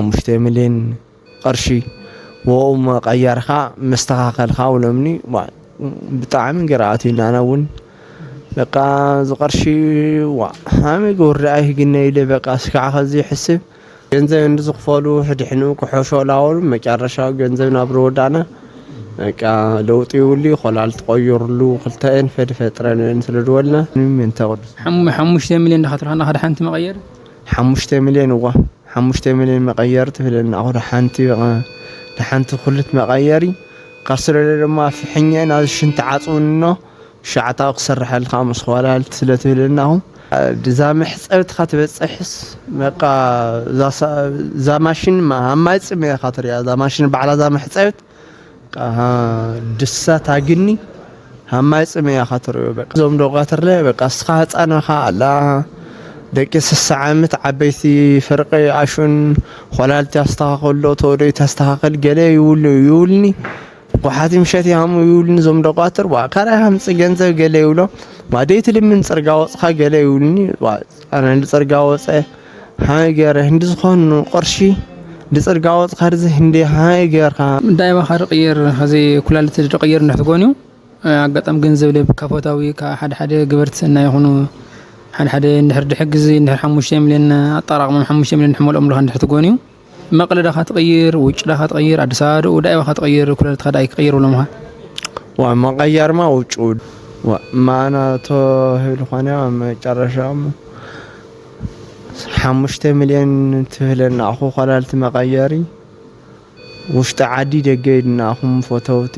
ሓሙሽተ ሚልዮን ቅርሺ ወኡ መቐየርካ መስተኻኸልካ ውለምኒ። ብጣዕሚ ገርኣት ኢልና ኣነ እውን በቃ፣ እዚ ቅርሺ ዋ ሃመይ ገውርዳ ኣይህግነ ኢለ በቃ ስካዕ ከዚ ይሕስብ። ገንዘብ እንዲ ዝኽፈሉ ሕድሕኑ ክሖሾ ላወሉ መጨረሻ ገንዘብ ናብ ዝወዳእና በቃ፣ ለውጢ ይውሉ። ኮላል ትቆይርሉ ክልተኤን ፈድፈጥረን ስለ ዝወልና ምንተ ቅዱስ ሓሙ- ሓሙሽተ ሚልዮን ዳኻ ትርሃና ሓደ ሓንቲ መቐየር ሓሙሽተ ሚልዮን እዋ ሓሙሽተ ሚልዮን መቐየር ትብለና ኣኹ ሓንቲ ሓንቲ ኩልት መቐየሪ ካስረለ ድማ ፍሕኛ ናዚ ሽንቲ ዓፅውንኖ ሻዕታው ክሰርሐልካ ምስ ኾላልቲ ስለ ትብለና ኣኹ እዛ መሕፀብትካ ትበፅሕስ በቃ፣ እዛ ማሽን ኣብ ማይ ፅምያ ኢኻ ትሪያ። እዛ ማሽን ባዕላ እዛ መሕፀብት ድሳ ታግኒ ኣብ ማይ ፅምያ ኢኻ ትሪዮ። በቃ እዞም ደቋትርለ በቃ እስኻ ህፃን ኢኻ ኣላ ደቂ ስሳ ዓመት ዓበይቲ ፍርቂ ኣሹን ኾላልቲ ኣስተኻኸሎ ተወደይ ተስተኻኸል ገለ ይውሉ ይውልኒ ጓሓት ምሸት ይሃሙ ይውልኒ። እዞም ደቋትር ዋ ካራይ ሃምፂ ገንዘብ ገለ ይብሎ ዋ ደይ ትልምን ፅርጋ ወፅኻ ገለ ይብልኒ። ዋ ኣነ ንፅርጋ ወፀ ሃይ ገረ ህንዲ ዝኾኑ ቅርሺ ንፅርጋ ወፅኻ ርዚ ህንዲ ሃይ ገርካ ዳይባ ካርቅይር ዚ ኩላሊት ድቅይር እንድሕር ትጎንዩ ኣጋጣሚ ገንዘብ ለብ ካፎታዊ ሓደ ሓደ ግበርት እና ይኹኑ ሓደ ሓደ እንድሕር ድሕግዚ እንድሕር ሓሙሽተ ሚልዮን ኣጣራቅሞም ሓሙሽተ ሚልዮን ሕመልኦም ለኻ እንድሕር ትጎንዩ መቐለ ዳኻ ትቕይር፣ ውጭ ዳኻ ትቕይር፣ ኣዲስ ኣበባ ዶ ዳይባኻ ትቕይር፣ ኩለልትኻ ዳኣ ኣይክቕይር ብሎምኻ። ዋ መቐየርማ ውጭ ዋ ማና ተባሂሉ ኾነ ኣብ መጨረሻ ሓሙሽተ ሚልዮን ትብለና ኣኹ ኾላልቲ መቐየሪ ውሽጢ ዓዲ ደገ ኢድና ኣኹም ፈተውቲ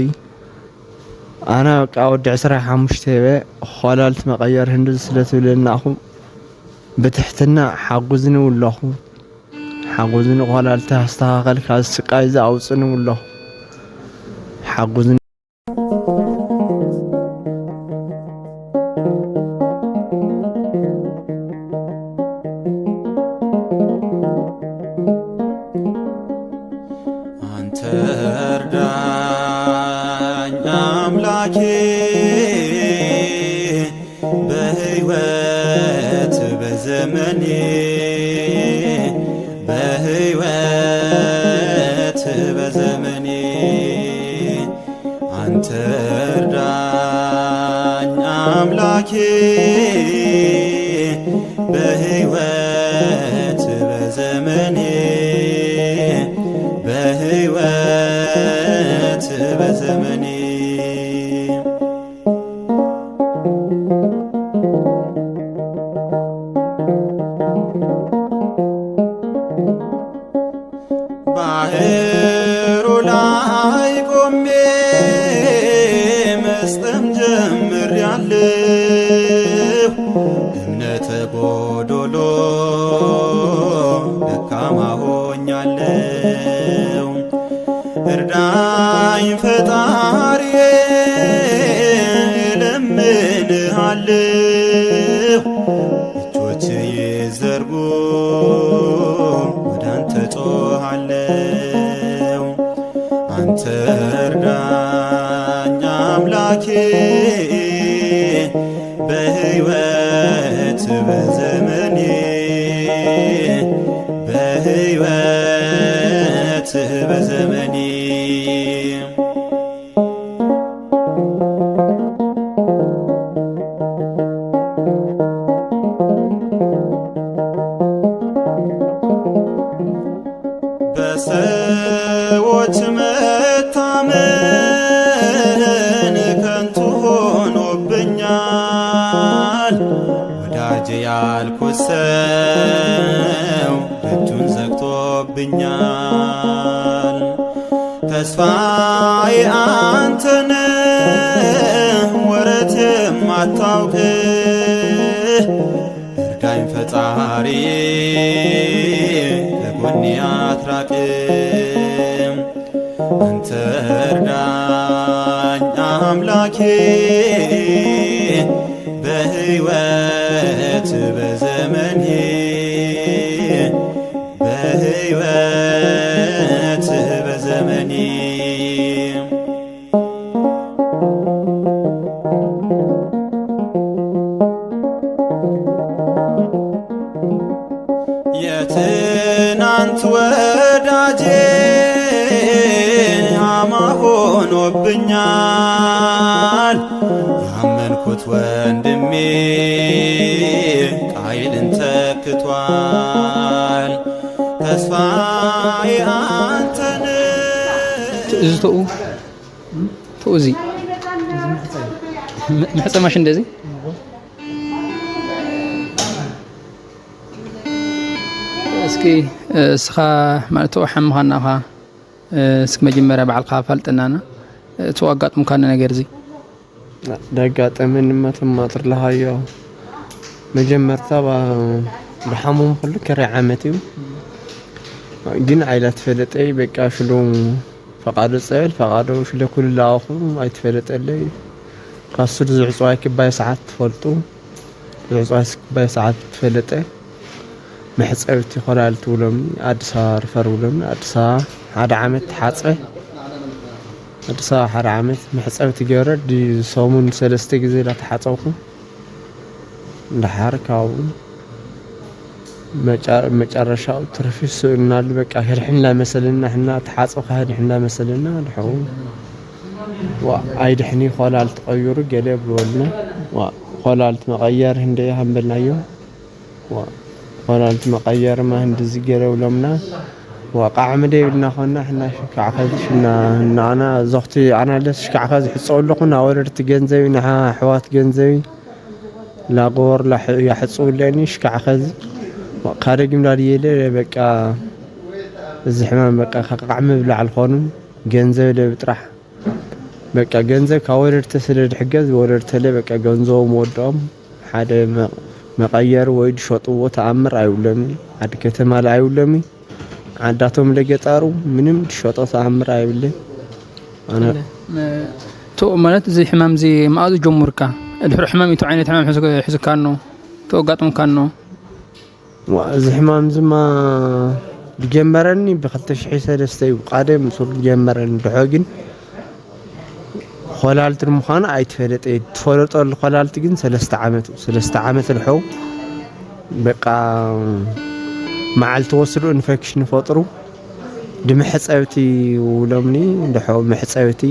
ኣነ በቃ ወዲ ዕስራ ሓሙሽተ በ ኾላልቲ መቐየር ህንዲ ስለ ትብለና ኣኹም ብትሕትና ሓጉዝኒ ውለኹ ሓጉዝኒ ኳላልቲ ኣስተኻኸል ካብ ስቃይ እዚ ኣውፅኒ ውለኹ ሓጉዝኒ አንተ እርዳኝ አምላኬ በህይወት በዘመኔ በህይወት በዘመኔ አንተ እርዳኝ አምላኬ በህይወት በዘመኔ በህይወት በዘመኔ ባህሩ ላይ ቆሜ መስጠም ጀምሬያለሁ። እምነተ ጎዶሎ ደካማ ሆኛለሁ። እርዳኝ ፈጣሪዬ እለምንሃለሁ። እጆች ይዘርጉ ወደ አንተ ጮኻለሁ። አንተ እርዳኝ አምላኬ በህይወት በዘመኔ በህይወት በዘመኔ በሰዎች መታመን ከንቱ ሆኖብኛል። ወዳጅ ያልኩት ሰው ደጁን ዘግቶብኛል። ተስፋዬ አንተነህ ወረት የማታውቅ እርዳኝ ፈጣሪ ከጎኔ አትራቅ። አንተ እርዳኝ አምላኬ በህይወት በዘመኔ በህይወት በዘመኔ የትናንት ወደ ዜማ ሆኖብኛል ያመንኩት ወንድሜ ቃይልን ተክቷል ተስፋዬ አንተን። እዚ ተኡ ተኡ እዚ መሕፀ ማሽ እንደዚ እስኪ እስኻ ማለት ተኡ ሓምኻናኻ እስኪ መጀመርያ ባዕልካ ፋልጠናና እቲ ኣጋጥሙካ ነገር እዚ። ደጋጠመኒ መተማጥር ለሃዮ መጀመርታ ብሓሙም ክሉ ከረ ዓመት እዩ። ግን ዓይላ ትፈለጠይ በቃ ሽሎ ፈቃዶ ጸበል ፈቃዶ ሽሎ ኩሉ ላኹ ኣይትፈለጠለይ። ካሱ ዝዕጽዋይ ክባይ ሰዓት ትፈልጡ ዝዕጽዋይ ክባይ ሰዓት ትፈለጠ። መሕጸብቲ ኮላል ትብሎምኒ ኣዲስ ኣበባ ርፈር ብሎምኒ ኣዲስ ኣበባ ሓደ ዓመት ተሓጽበ። ኣዲስ ኣበባ ሓደ ዓመት መሕፀቢ ትገብረ ድዩ ሰሙን ሰለስተ ግዜ ዳተሓፀብኩ። ደሓር ካብኡ መጨረሻ ትርፊ ስእናሉ በቃ ህድሕን ላመሰለና ሕና ተሓፀብካ ህድሕን ላመሰለና ድሕኡ ኣይድሕኒ ኮላል ትቀይሩ ገለ ብልወልና ኮላል ትመቀየር ህንደ ሃንበልናዮ። ኮላልቲ መቀየር ማህንድዚ ገለ ብሎምና። ቃዕሚ ደይብልና ኮና ሕና ሽካዕ ከዚ ሽና ናና ዞኽቲ ኣናለስ ሽካዕ ከዚ ሕፀው ኣለኹ ናወረድቲ ገንዘቢ ንሓሕዋት ገንዘቢ ላጎር ያሕፅውለኒ ሽካዕ ከዚ ካደጊም ዳድየለ በቃ እዚ ሕማም በቃ ቃዕሚ ብላዕል ኮኑ ገንዘብ ለብጥራሕ በቃ ገንዘብ ካብ ወለድተ ስለ ድሕገዝ ወለድተለ በቃ ገንዘቦም ወድኦም ሓደ መ- መቀየር ወይ ድሸጥዎ ተኣምር ኣይብሎሚ ዓዲ ከተማ ለ ኣይብሎሚ ዓዳቶም ለገጣሩ ምንም ድሸጦ ተኣምር ኣይብልን ኣነ ቶ ማለት እዚ ሕማም እዚ መኣዙ ጀሙርካ ድሕሪ ሕማም ይቱ ዓይነት ሕማም ሕዝካ ኣሎ ቶ ኣጋጥምካ ኣሎ እዚ ሕማም ዝማ ዝጀመረኒ ብ ክልተ ሽሕ ሰለስተ እዩ ቃደም ሱር ዝጀመረኒ ድሖ ግን ኮላልቲ ንምዃኑ ኣይትፈለጠ እየ ትፈለጠሉ ኮላልቲ ግን ሰለስተ ዓመት እዩ ሰለስተ ዓመት ድሖ በቃ መዓልቲ ወስዱ ኢንፌክሽን ይፈጥሩ ድመሕፀብቲ ውሎምኒ ድሖ መሕፀብቲ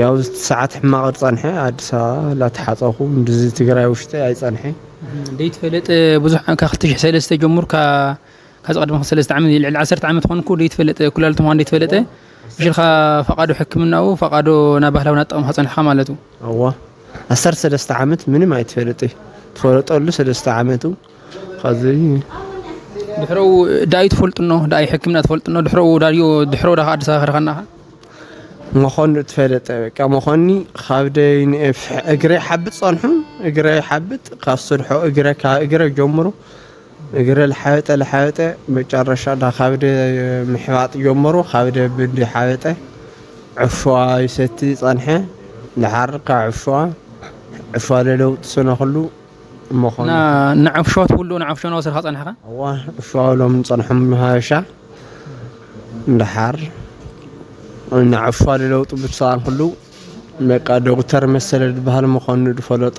ያው ሰዓት ሕማቕ ዝፀንሐ ኣዲስ ኣበባ ላተሓፀኹ ድዚ ትግራይ ውሽጢ ኣይፀንሐ ደይትፈለጥ ብዙሕ ካብ ክልተ ሽሕ ሰለስተ ጀሙር ካብ ቀድሚ ሰለስተ ዓመት ልዕሊ ዓሰርተ ዓመት ኾንኩ ደይትፈለጥ ኩላሊት ምዃን ደይትፈለጠ ብሽልካ ፈቃዶ ሕክምናኡ ፈቃዶ ናብ ባህላዊ ናጠቕምካ ፀንሕካ ማለት እዩ እዋ ዓሰርተ ሰለስተ ዓመት ምንም ኣይትፈለጥ ትፈለጠሉ ሰለስተ ዓመት እዩ ከዚ ድሕረው ዳኣይ ትፈልጥኖ ዳኣይ ሕክምና ትፈልጥኖ ድሕረው ዳዮ ድሕረው ዳኻ ኣዲስ ኣበባ ከረኸናኻ መኾኒ ትፈለጠ በቃ መኾኒ ካብ ደይ ንኤፍ እግረ ሓብጥ ጸንሑ እግረ ሓብጥ ካብ ስድሖ እግረ ካብ እግረ ጀምሩ እግረ ልሓበጠ ልሓበጠ መጨረሻ ዳ ካብ ደ ምሕባጥ ጀምሩ ካብ ደ ብዲ ሓበጠ ዕፍዋ ይሰቲ ጸንሐ ድሓር ካብ ዕፍዋ ዕፍዋ ለለውጥ ስነ ኩሉ መኾኒ ንዓፍሸዋ ትብሉ ንዓፍሸዋ ናወሰድካ ጸንሕካ እዋ ዕፍዋ ሎም ጸንሖም ሃበሻ ድሓር ንዓፍዋ ለለውጥ ብሳን ኩሉ በቃ ዶክተር መሰለ ዝበሃል ምዃኑ ዝፈለጦ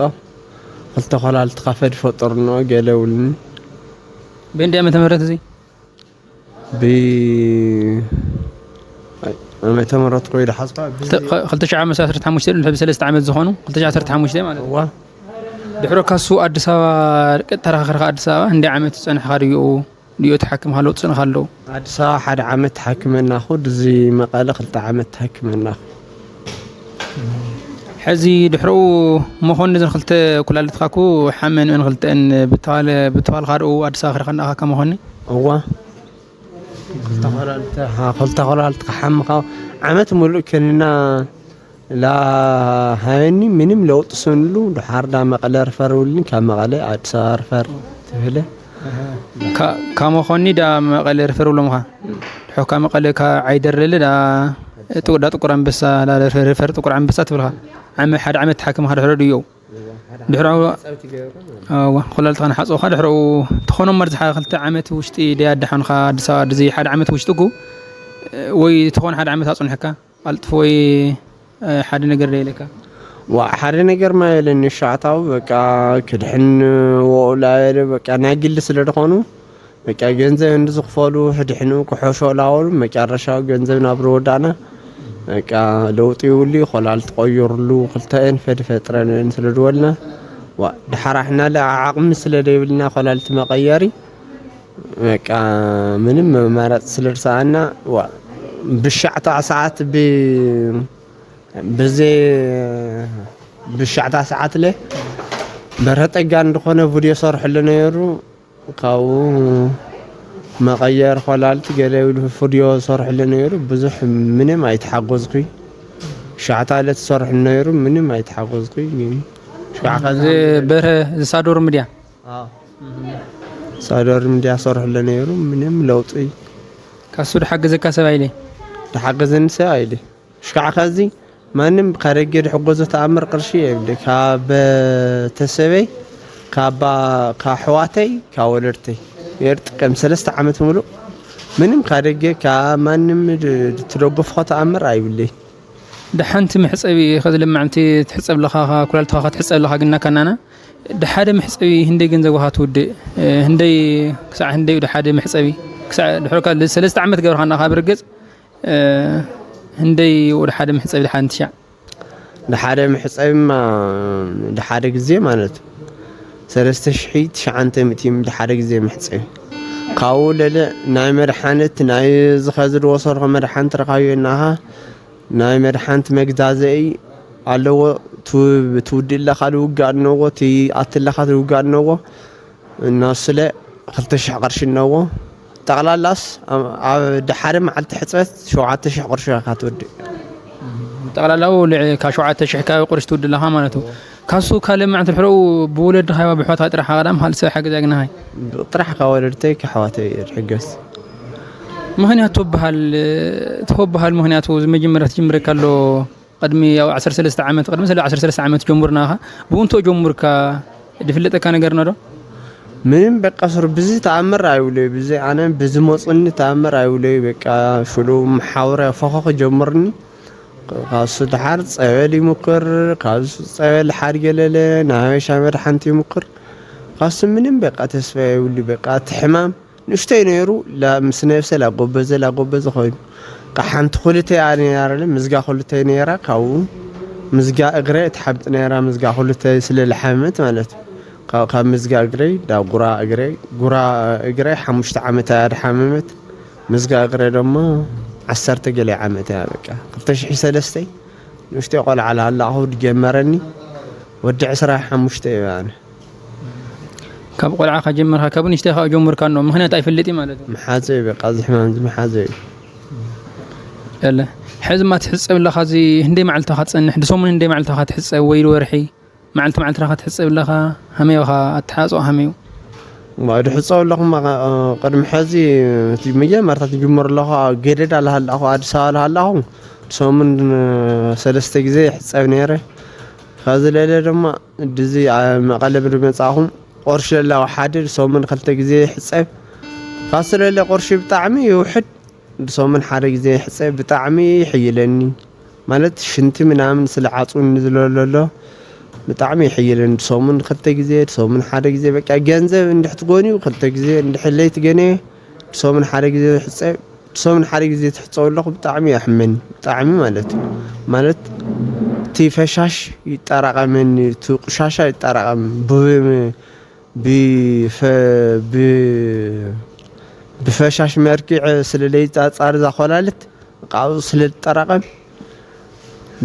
ክልተ ኮላልቲ ካፈ ዝፈጠርኖ ገለ ውልኒ በእንዲ ዓመተ ምህረት እዚ ብ ዓመተ ምህረት ኮይደ ሓስባ ክልተ ሽሕ ዓመት ዓሰርተ ሓሙሽተ ልዕሊ ሰለስተ ዓመት ዝኾኑ ክልተ ሽሕ ዓሰርተ ሓሙሽተ ማለት እዩ ዋ ድሕሮ ካሱ ኣዲስ ኣበባ ቀጥታ ተረኻኺርካ ኣዲስ ኣበባ እንደ ዓመት ዝፀንሕካ ድዩ ድዮ ተሓክምካ ለውጥ ፅንካ ኣለዉ ኣዲስ ኣበባ ሓደ ዓመት ተሓክመ እናኹ ድዚ መቐለ ክልተ ዓመት ተሓክመ እናኹ ሕዚ ድሕረኡ መኾኒ ዝን ክልተ ኩላሊትካ ኩ ሓመን ን ክልተን ብተባለ ብተባልካ ድኡ ኣዲስ ኣበባ ክረኸና ኣኻካ መኾኒ እዋ ክልተ ኮላልቲ ክሓምኻ ዓመት ሙሉእ ከኒና ላ ሃበኒ ምንም ለውጥ ስንሉ ድሓር ዳ መቐለ ርፈር ውልኒ ካብ መቐለ ኣዲስ ኣበባ ርፈር ትብለ ካብ መኾኒ ዳ መቐለ ርፈር ውሎምኻ ድሖ ካብ መቐለ ካብ ዓይደር ለለ ዳ ጥቁር ዳ ጥቁር ኣንበሳ ዳ ርፈር ጥቁር ኣንበሳ ትብልኻ ዓመ ሓደ ዓመት ተሓክምካ ድሕሮ ድዮ ድሕሮ ኮላልትኻ ንሓፅኦኻ ድሕረኡ ትኾኖም መርዚ ሓደ ክልተ ዓመት ውሽጢ ደይ ኣዳሓንኻ ኣዲስ ኣበባ ድዚ ሓደ ዓመት ውሽጢ እኮ ወይ ትኾን ሓደ ዓመት ኣፅንሕካ ኣልጥፎ ወይ ሓደ ነገር ደይለካ ዋ ሓደ ነገር ማ የለን ሻዕታው በቃ ክድሕን ወኡላ የለ በቃ ናይ ግሊ ስለ ድኾኑ በቃ ገንዘብ እንዲ ዝኽፈሉ ሕድሕኑ ክሖሾ ላወሉ መጨረሻ ገንዘብ ናብ ዝወዳእና በቃ ለውጢ ይብሉ። ኮላልት ቆይሩሉ ክልተኤን ፈድፈጥረን ስለ ዝበልና ዋ ድሓራሕና ለዓቕሚ ስለ ዘይብልና ኮላልት መቐየሪ በቃ ምንም መማረፂ ስለ ዝሰኣና ዋ ብሻዕታ ሰዓት ብ ብዜ ብሻዕታ ሰዓት ለ በረጠጋ እንደኾነ ቪድዮ ሰርሕሉ ነይሩ። ካብኡ መቐየር ኮላልት ገለ ኢሉ ቪድዮ ሰርሕሉ ነይሩ። ብዙሕ ምንም ኣይተሓጎዝኩይ። ሻዕታ ለ ትሰርሑ ነይሩ ምንም ኣይተሓጎዝኩይ። ግን ሽዓ እዚ በርሀ ዝሳዶር ምድያ ኣዎ። ሳዶር ምድያ ሰርሕሉ ነይሩ ምንም ለውጢ ካሱ ድሓገዘካ ሰብ ኣይለ ድሓገዘኒ ሰብ ኣይለ ሽካዕ ከዚ ማንም ካደገ ድሕጎዞ ተኣምር ቅርሺ የብለ ካብ ቤተሰበይ ካባ ካሕዋተይ ካወለድተይ የርጥ ከም ሰለስተ ዓመት ሙሉእ ምንም ካደገ ካብ ማንም ትደገፍኾ ተኣምር ኣይብለይ። ደሓንቲ መሕጸቢ ከዚ ለማዕንቲ ትሕጸብ ኣለኻ ኩላልትኻ ክትሕጸብ ኣለኻ ግና ካናና ደሓደ መሕጸቢ ህንደይ ገንዘብ ውሃ ትውድእ ህንደይ ክሳዕ ህንደይ ደሓደ መሕጸቢ ክሳዕ ድሕርካ ሰለስተ ዓመት ገብርካ እናኻ ብርግጽ ህንደይ ወደ ሓደ መሕጸቢ ደሓደ ትሻዕ ደሓደ መሕጸቢማ ደሓደ ግዜ ማለት ሰለስተ ሽሒ ትሽዓንተ ሚእቲ ድሓደ ግዜ መሕጸቢ ካብኡ ለለ ናይ መድሓነት ናይ ዝኸዚ ዝወሰድኮ መድሓን ትረኻዮ እናኻ ናይ መድሓንት መግዛዘኢ ኣለዎ። ትውድእ ኣለኻ ልውጋእ ኣለዎ፣ ትኣቲ ኣለኻ ልውጋእ ኣለዎ። እና ስለ ክልተ ሽሕ ቅርሺ ኣለዎ። ጠቕላላስ ኣብ ድሓደ መዓልቲ ሕፅበት ሸውዓተ ሽሕ ቅርሺ ኢኻ ትወድእ። ጠቕላላው ካብ ሸውዓተ ሽሕ ከባቢ ቅርሺ ትውድእ ኣለኻ ማለት እዩ። ካሱ ካልእ መዓልቲ ድሕረኡ ብወለድኻ ይዋ ብሕዋትካ ጥራሕ ቀዳም ካልእ ሰብ ሓገዝ ኣግናኻይ? ጥራሕ ካብ ወለድተይ ካብ ኣሕዋተይ እየ ዝሕገዝ። ምኽንያቱ በሃል እቲ በሃል ምኽንያቱ እዚ መጀመርያ ትጅምር ከሎ ቅድሚ ያው ዓሰርተ ሰለስተ ዓመት ቅድሚ ስለ ዓሰርተ ሰለስተ ዓመት ጀምርናኻ ብውንቶ ጀምርካ ዝፍለጠካ ነገር ነዶ? ምንም በቃ ስሩ ብዚ ተኣምር ኣይብለይ ብዚ ኣነ ብዚ መፅኒ ተኣምር ኣይብለይ በቃ ሽሉ መሓውረ ፈኸ ክጀምርኒ ካብሱ ድሓር ጸበል ይምክር ካብሱ ጸበል ሓድገለለ ናይ ሓበሻ መድሓንቲ ይምክር ካብሱ ምንም በቃ ተስፋ የብሉ በቃ እቲ ሕማም ንእሽተይ ነይሩ ምስ ነብሰ ላጎበዘ ላጎበዘ ኮይኑ ሓንቲ ኩልተይ ኣነ ያረለ ምዝጋ ኩልተይ ነይራ ካብኡ ምዝጋ እግረ ትሓብጥ ነይራ ምዝጋ ኩልተይ ስለ ልሓመት ማለት ካብ ካብ ምዝጋ እግረይ ዳ ጉራ እግረይ ጉራ እግረይ ሓሙሽተ ዓመት እያ ድሓመመት ምዝጋ እግረ ደሞ ዓሰርተ ገለ ዓመት እያ በቃ ክልተ ሽሕ ሰለስተይ ንእሽተይ ቆልዓ ላሃላኹ ድጀመረኒ ወዲ ዕስራ ሓሙሽተ እዩ ኣነ ካብ ቆልዓ ካብ ጀመርካ ካብ ንሽተ ካብ ጀምርካ ኖ ምክንያት ኣይፈልጥ ማለት እዩ። መሓዘ እዩ በቃ እዚ ሕማም እዚ መሓዘ እዩ። ያለ ሕዚ ማ ትሕፀብ ኣለካ እዚ ህንደይ መዓልትኻ ትፀንሕ ድሰሙን ህንደይ መዓልትኻ ትሕፀብ ወይ ወርሒ መዓልቲ መዓልትኻ ትሕፀብ ኣለኻ ሃመዮኻ ኣተሓፅኦ ሃመዩ ድሕፀው ኣለኹ ቅድሚ ሕዚ መጀመርታ ትጅምር ኣለኹ ገደዳ ልሃላኹ ኣዲስ ኣበባ ልሃላኹ ሰሙን ሰለስተ ግዜ ይሕፀብ ነይረ ከዚ ለለ ድማ ድዚ መቐለ ብድመፃኹም ቁርሽ ለላዊ ሓደ ሰሙን ክልተ ግዜ ይሕፀብ ካስለለ ቁርሽ ብጣዕሚ ይውሕድ ሰሙን ሓደ ግዜ ይሕፀብ ብጣዕሚ ይሕይለኒ ማለት ሽንቲ ምናምን ስለ ዓፅውኒ ዝለሎ ኣሎ ብጣዕሚ ይሕይለኒ ሰሙን ክልተ ግዜ ሰሙን ሓደ ግዜ በቃ ገንዘብ እንድሕት ጎንዩ ክልተ ግዜ እንድሕለይ ትገነየ ሰሙን ሓደ ግዜ ይሕፀብ ሰሙን ሓደ ግዜ ትሕፀው ኣለኹ ብጣዕሚ የሕመኒ ብጣዕሚ ማለት እዩ ማለት እቲ ፈሻሽ ይጠራቐመኒ እቲ ቁሻሻ ይጠራቐም ብፈሻሽ መርኪዕ ስለ ለይፃፃር እዛ ኮላልት ካብኡ ስለ ዝጠራቐም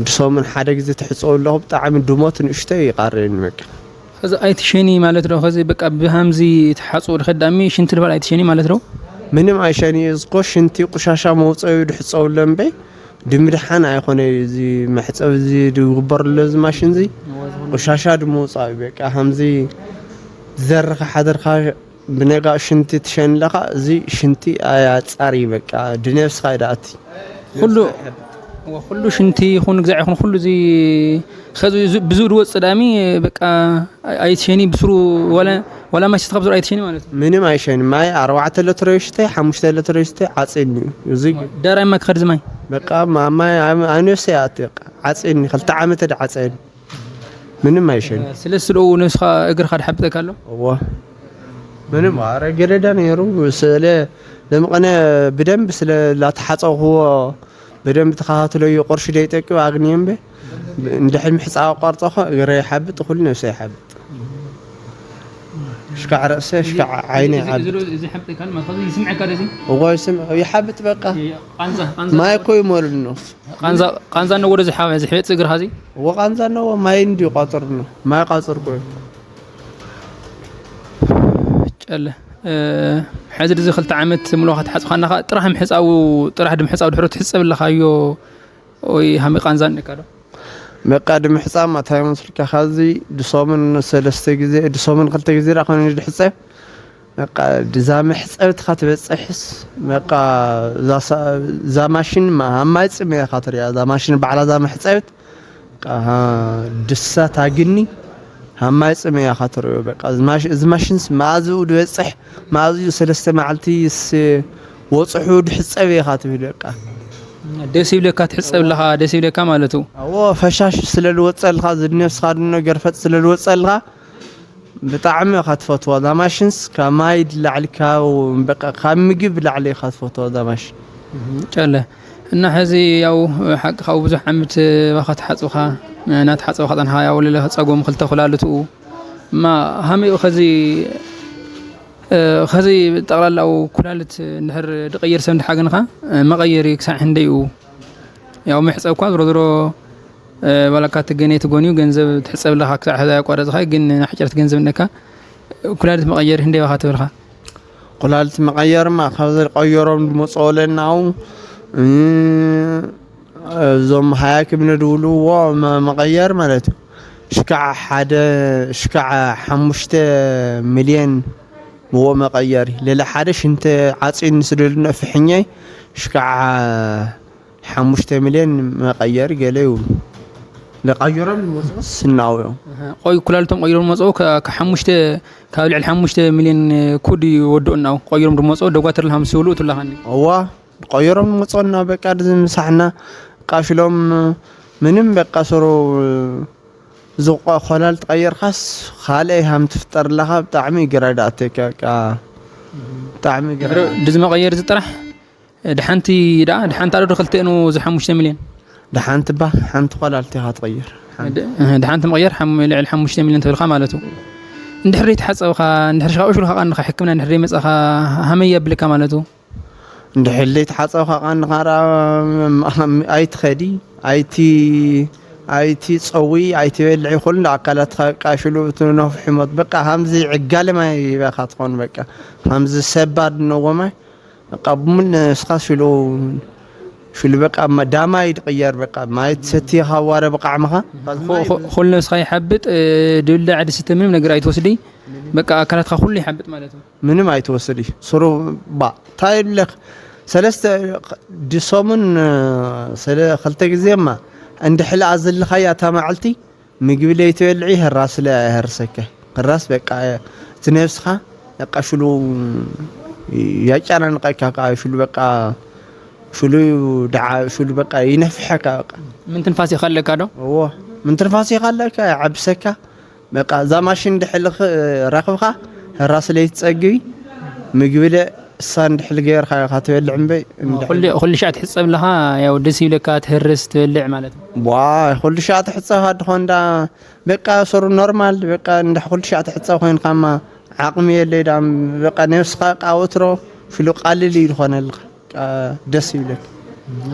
ብሰሙን ሓደ ግዜ ትሕፀው ኣለኹ ብጣዕሚ ድሞት ንእሽተይ ይቃረየኒ በቃ ከዚ ኣይትሸኒ ማለት ዶ ከዚ በቃ ብሃምዚ ትሓፅቡ ድኸዳሚ ሽንቲ ልበል ኣይትሸኒ ማለት ዶ ምንም ኣይሸኒ እዝኮ ሽንቲ ቁሻሻ መውፀዩ ድሕፀው ለምበይ ድምድሓን ኣይኮነ እዚ መሕፀብ እዚ ድግበርሎ እዚ ማሽን እዚ ቁሻሻ ድመውፃእ እዩ በቃ ከምዚ ዝዘርኻ ሓደርካ ብነጋእ ሽንቲ ትሸንለኻ እዚ ሽንቲ ኣያፃር እዩ በቃ ድነብስኻ ይዳእቲ ኩሉ ኩሉ ሽንቲ ይኹን ግዛዕ ይኹን ኩሉ እዚ ከዚ ብዝኡ ድወፅእ ዳሚ በቃ ኣይትሸኒ ብስሩ ወላ ማይ ስትኻ ብስሩ ኣይትሸኒ ማለት እዩ ምንም ኣይሸኒ ማይ ኣርባዕተ ለትሮ ይሽተ ሓሙሽተ ለትሮ ይሽተ ዓፅኒ እዩ እዚ ዳራይ ማ ክኸድ ዝማይ በቃ ማይ ኣነብሰ ይኣቲ በቃ ዓፅኒ ክልተ ዓመተ ድዓፀኒ ምንም ኣይሸኒ ስለ ስልኡ ነብስኻ እግርኻ ድሓብጠካ ኣሎ እዎ ምንም፣ ኣረ ገረዳ ነይሩ። ስለ ለምቐነ ብደንብ ስለ ላተሓፀኹዎ ብደንብ ተኸታትለዩ። ቁርሺ ደይጠቅብ ኣግንየ እምበ እንድሕር ምሕፃብ ኣቋርፀ እኮ እግረ ይሓብጥ፣ ኩሉ ነብሰ ይሓብጥ። ሽካዕ ርእሰ፣ ሽካዕ ዓይነ ይሓብጥ። እዚ ሓብጥ ካል ማለት እዚ ይስምዐካ ደዚ እዎ ይስምዕ፣ ይሓብጥ በቃ። ቃንዛ ቃንዛ ማይ እኮ ይመልኖ። ቃንዛ ቃንዛ ነው ወደዚ ሓ እዚ ሕበጥ እግርካ እዚ እዎ ቃንዛ ነው፣ ማይ እንዲ ቋፅር ነው። ማይ ቋፅር እኮ እዩ። ጨለ እ፣ ሕዚ ድዚ ክልተ ዓመት ምሎ ክትሓፅኻና ጥራሕ ምሕፃው ጥራሕ ድምሕፃው ድሕሮ ትሕፀብ ኣለኻዮ ወይ ሃሚ ቃንዛ እንካ ዶ በቃ ድምሕፃብ ማታይ መስልካ፣ ካብዚ ድሶምን ሰለስተ ግዜ፣ ድሶምን ክልተ ግዜ ዳ ኮይኑ ድሕፀብ። በቃ ድዛ መሕፀብትካ ትበፅሕስ፣ በቃ እዛ ሳ- እዛ ማሽን ማ- ኣብ ማይ ፅም ኢኻ ትሪኣ። እዛ ማሽን ባዕላ እዛ መሕፀብት፣ በቃ፣ ድሳ ታግኒ ኣብ ማይ ፅም ኢኻ ትሪኦ። በቃ እዚ ማሽ- እዚ ማሽንስ መኣዝኡ ድበፅሕ፣ መኣዝኡ ሰለስተ መዓልቲ ስ- ወፅሑ ድሕፀብ ኢኻ ትብል። በቃ ደስ ይብለካ ትሕፀብ ኣለኻ ደስ ይብለካ ማለት እዩ ኣዎ፣ ፈሻሽ ስለ ዝወፀልካ፣ ዝነብስኻ ድኖ ገርፈጥ ስለ ዝወፀልካ ብጣዕሚ ኢኻ ትፈትዋ። እዛ ማሽንስ ካብ ማይ ላዕሊ፣ ካብ በቃ ካብ ምግብ ላዕሊ ኢኻ ትፈትዋ እዛ ማሽን። ጨለ እና ሕዚ ያው ሓቂ ካብኡ ብዙሕ ዓመት ባኻ ተሓፅብካ እናተሓፀብካ ፀንሓ ያው ለለ ፀጎም ክልተ ኩላልትኡ እማ ሃመኡ ኸዚ እ፣ ኸዚ ጠቕላላው ኩላልት እንድሕር ድቐይር ሰብ እንድሓገንኻ እ፣ መቐየሪ ክሳዕ ህንደይኡ ያው መሕፀብ እኳ ዝሮ ዝሮ እ፣ ዋላካ ትገነ ትጎንዩ ገንዘብ ትሕፀብ ኣለኻ ክሳዕ ሕዛ ያቋረፅኻ ግን ናሕጨርት ገንዘብ እንደካ ኩላልት መቐየሪ ህንደይ ባኻ ትብልኻ ኩላልት መቐየርማ ካብ ዝቀየሮም ዝመፅኦ ለናው እዞም ሃያክም ንድብልዎ መ- መቐየር ማለት እዩ። ሽካዕ ሓደ ሽካዕ ሓሙሽተ ሚልዮን ብዎ መቐየሪ። ሌላ ሓደ ሽንተ ዓፂን ስደልና ፍሕኛይ ሽካዕ ሓሙሽተ ሚልዮን መቐየሪ ገለ ይብሉ። ለቀይሮም ዝመፅኡስ እናውዮም። ቆይ ኩላልቶም ቆይሮም መፀው ካብ ሓሙሽተ ካብ ልዕሊ ሓሙሽተ ሚልዮን ኩድ ይወድኡ እናው ቆይሮም ድመፀው ደጓትር ልሃም ዝብሉ ትላኻኒ እዋ ቆይሮም መፅኦና በቃ ድዚ ምሳሕና ቃሽሎም ምንም በቃ ሰሩ ዝቆ ኮላል ትቀየርካስ ካልእ ሃም ትፍጠር ኣለኻ። ብጣዕሚ ግራ ዳኣተካ በቃ ብጣዕሚ ግራ ድዚ መቐየር እዚ ጥራሕ ድሓንቲ ደኣ ድሓንቲ ኣዶ ክልተ ኑ እዚ ሓሙሽተ ሚልዮን ድሓንቲ ባ ሓንቲ ኮላል ቴኻ ትቀይር። ድሓንቲ መቐየር ሓም- ልዕሊ ሓሙሽተ ሚልዮን ትብልካ ማለት እዩ። እንድሕር ተሓፀብካ እንድሕር ሽካ ቁሽሉ ካቃንካ ሕክምና እንድሕር መፀኻ ሃመይ የብልካ ማለት እዩ። እንድሕር ዘይተሓፀብካ ቃንኻ ራ ኣይትኸዲ ኣይቲ ኣይቲ ፀዊ ኣይትበልዒ ኩሉ ኣካላትካ ቃሽሉ ትነፍሑ ሞት በቃ ሃምዚ ዕጋለ ማይ ይበካ ትኾን በቃ ሃምዚ ሰባድ ነዎ ማይ በቃ ብሙን እስኻ ሽሉ ሽሉ በቃ ማ- ዳማ ይድቅየር በቃ ማይ ትሰቲ ካዋረ ብቃዕምኻ ኩ- ኩ- ኩሉ ነብስኻ ይሓብጥ እ፣ ድብላዕ ድስተ ምንም ነገር ኣይትወስዲ በቃ ኣካላትካ ኩሉ ይሓብጥ ማለት እዩ። ምንም ኣይትወስድ እዩ ስሩ ባ እንታይ ይብለክ ሰለስተ ድሶምን እ፣ ሰለ ክልተ ግዜማ እንድሕል ኣዝልኻያ እታ መዓልቲ ምግቢ ለይትበልዒ ህራስ ለ ኣይህርሰከ ህራስ በቃ እቲ ነብስኻ በቃ ሽሉ ያጨናንቀካ ከዓ ሽሉ በቃ ሽሉ ደዓ ሽሉ በቃ ይነፍሐካ በቃ ምንትንፋስ ይኸለካ ዶ እዎ ምንትንፋስ ይኻለካ ይዓብሰካ በቃ እዛ ማሽን ድሕልኽ ረኽብኻ ህራስ ለይትፀግቢ ምግቢ ለ እሳ እንድሕል ገይርካ ኢኻ ትበልዕ እምበይ እንድሕል- ኩሉ ኩሉ ሻዕ ትሕፀብ ኣለኻ ያው ደስ ይብለካ ትህርስ ትበልዕ ማለት እዩ። ዋ ኩሉ ሻዕ ትሕፀብ ሃድኾ እንዳ በቃ ስሩ ኖርማል በቃ እንዳ ኩሉ ሻዕ ትሕፀብ ኮይንካማ ዓቕሚ የለይ ዳ በቃ ነብስኻ ቃ ወትሮ ሽሉ ቃልል እዩ ዝኾነልካ በቃ ደስ ይብለካ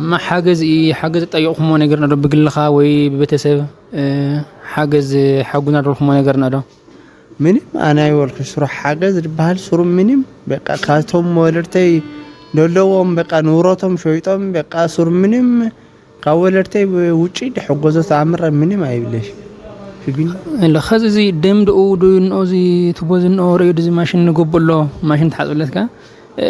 እማ ሓገዝ ኢ ሓገዝ ጠየቕኩሞ ነገር ነዶ ብግልኻ ወይ ብቤተሰብ እ፣ ሓገዝ ሓጉዝ ናደልኩሞ ነገር ነዶ ምንም ኣነ ኣይበልኩ ስሩ ሓገዝ ዝበሃል ስሩ ምንም በቃ ካብቶም ወለድተይ ዘለዎም በቃ ንብረቶም ሸይጦም በቃ ስሩ ምንም ካብ ወለድተይ ውጪ ድሕጎዞ ተኣምረ ምንም ኣይብለሽ ግን እለ ኸዚ እዚ ደም ደኡ ድንኦ እዚ ትቦ ዝንኦ ርእዩ ድዚ ማሽን ንገብሎ ማሽን ትሓፅብለትካ እ፣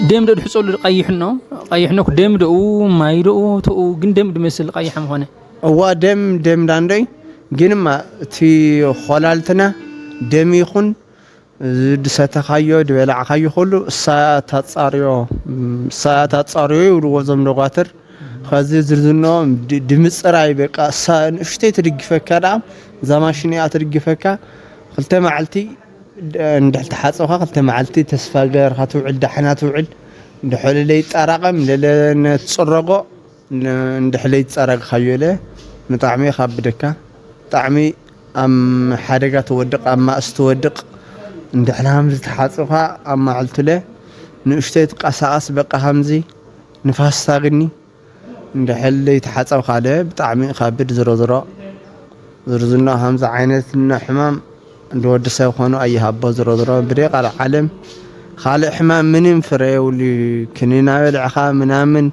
ደም ደኡ ድሕፀሉ ቀይሕ ኖ ቀይሕ ኖ ደም ደኡ ማይ ደኡ ተኡ ግን ደም ድመስል ቀይሕ ምኾነ እዋ ደም ደም ዳንዶይ ግንማ እቲ ኾላልትና ደም ይኹን ድሰተኻዮ ድበላዕካዮ ኩሉ እሳ ታጻርዮ እሳ ታጻርዮ ይብልዎ ዞም ደጓትር ኸዚ ዝርዝኖ ድምፅራይ በቃ እሳ ንእሽተይ ትድግፈካ ደኣ እዛ ማሽን እያ ትድግፈካ ክልተ መዓልቲ እንድሕል ተሓፀኻ ክልተ መዓልቲ ተስፋ ገርካ ትውዕል፣ ዳሕና ትውዕል። እንድሕል ለይጠራቐም ለለ ነትፅረጎ፣ ን-፣ እንድሕል ለይፀረግካዮ ለ ብጣዕሚ የኻብደካ። ብጣዕሚ ኣብ ሓደጋ ትወድቕ፣ ኣብ ማእስ ትወድቕ። እንድሕል ሃምዚ ተሓፅኻ ኣብ ማዕልቱ ለ ንእሽተይ ትቀሳቐስ በቃ ሃምዚ ንፋስ ታግኒ። እንድሕል ለይተሓፀብካ ለ ብጣዕሚ የኻብድ። ዝሮ ዝሮ ዝርዝኖ ሃምዚ ዓይነት ን-፣ ሕማም ንወዲ ሰብ ኾኑ ኣይሃቦ። ዝሮ ዝሮ ብደይ ቃል ዓለም ካልእ ሕማም ምንም ፍረ የብሉ። ክኒና በልዕኻ ምናምን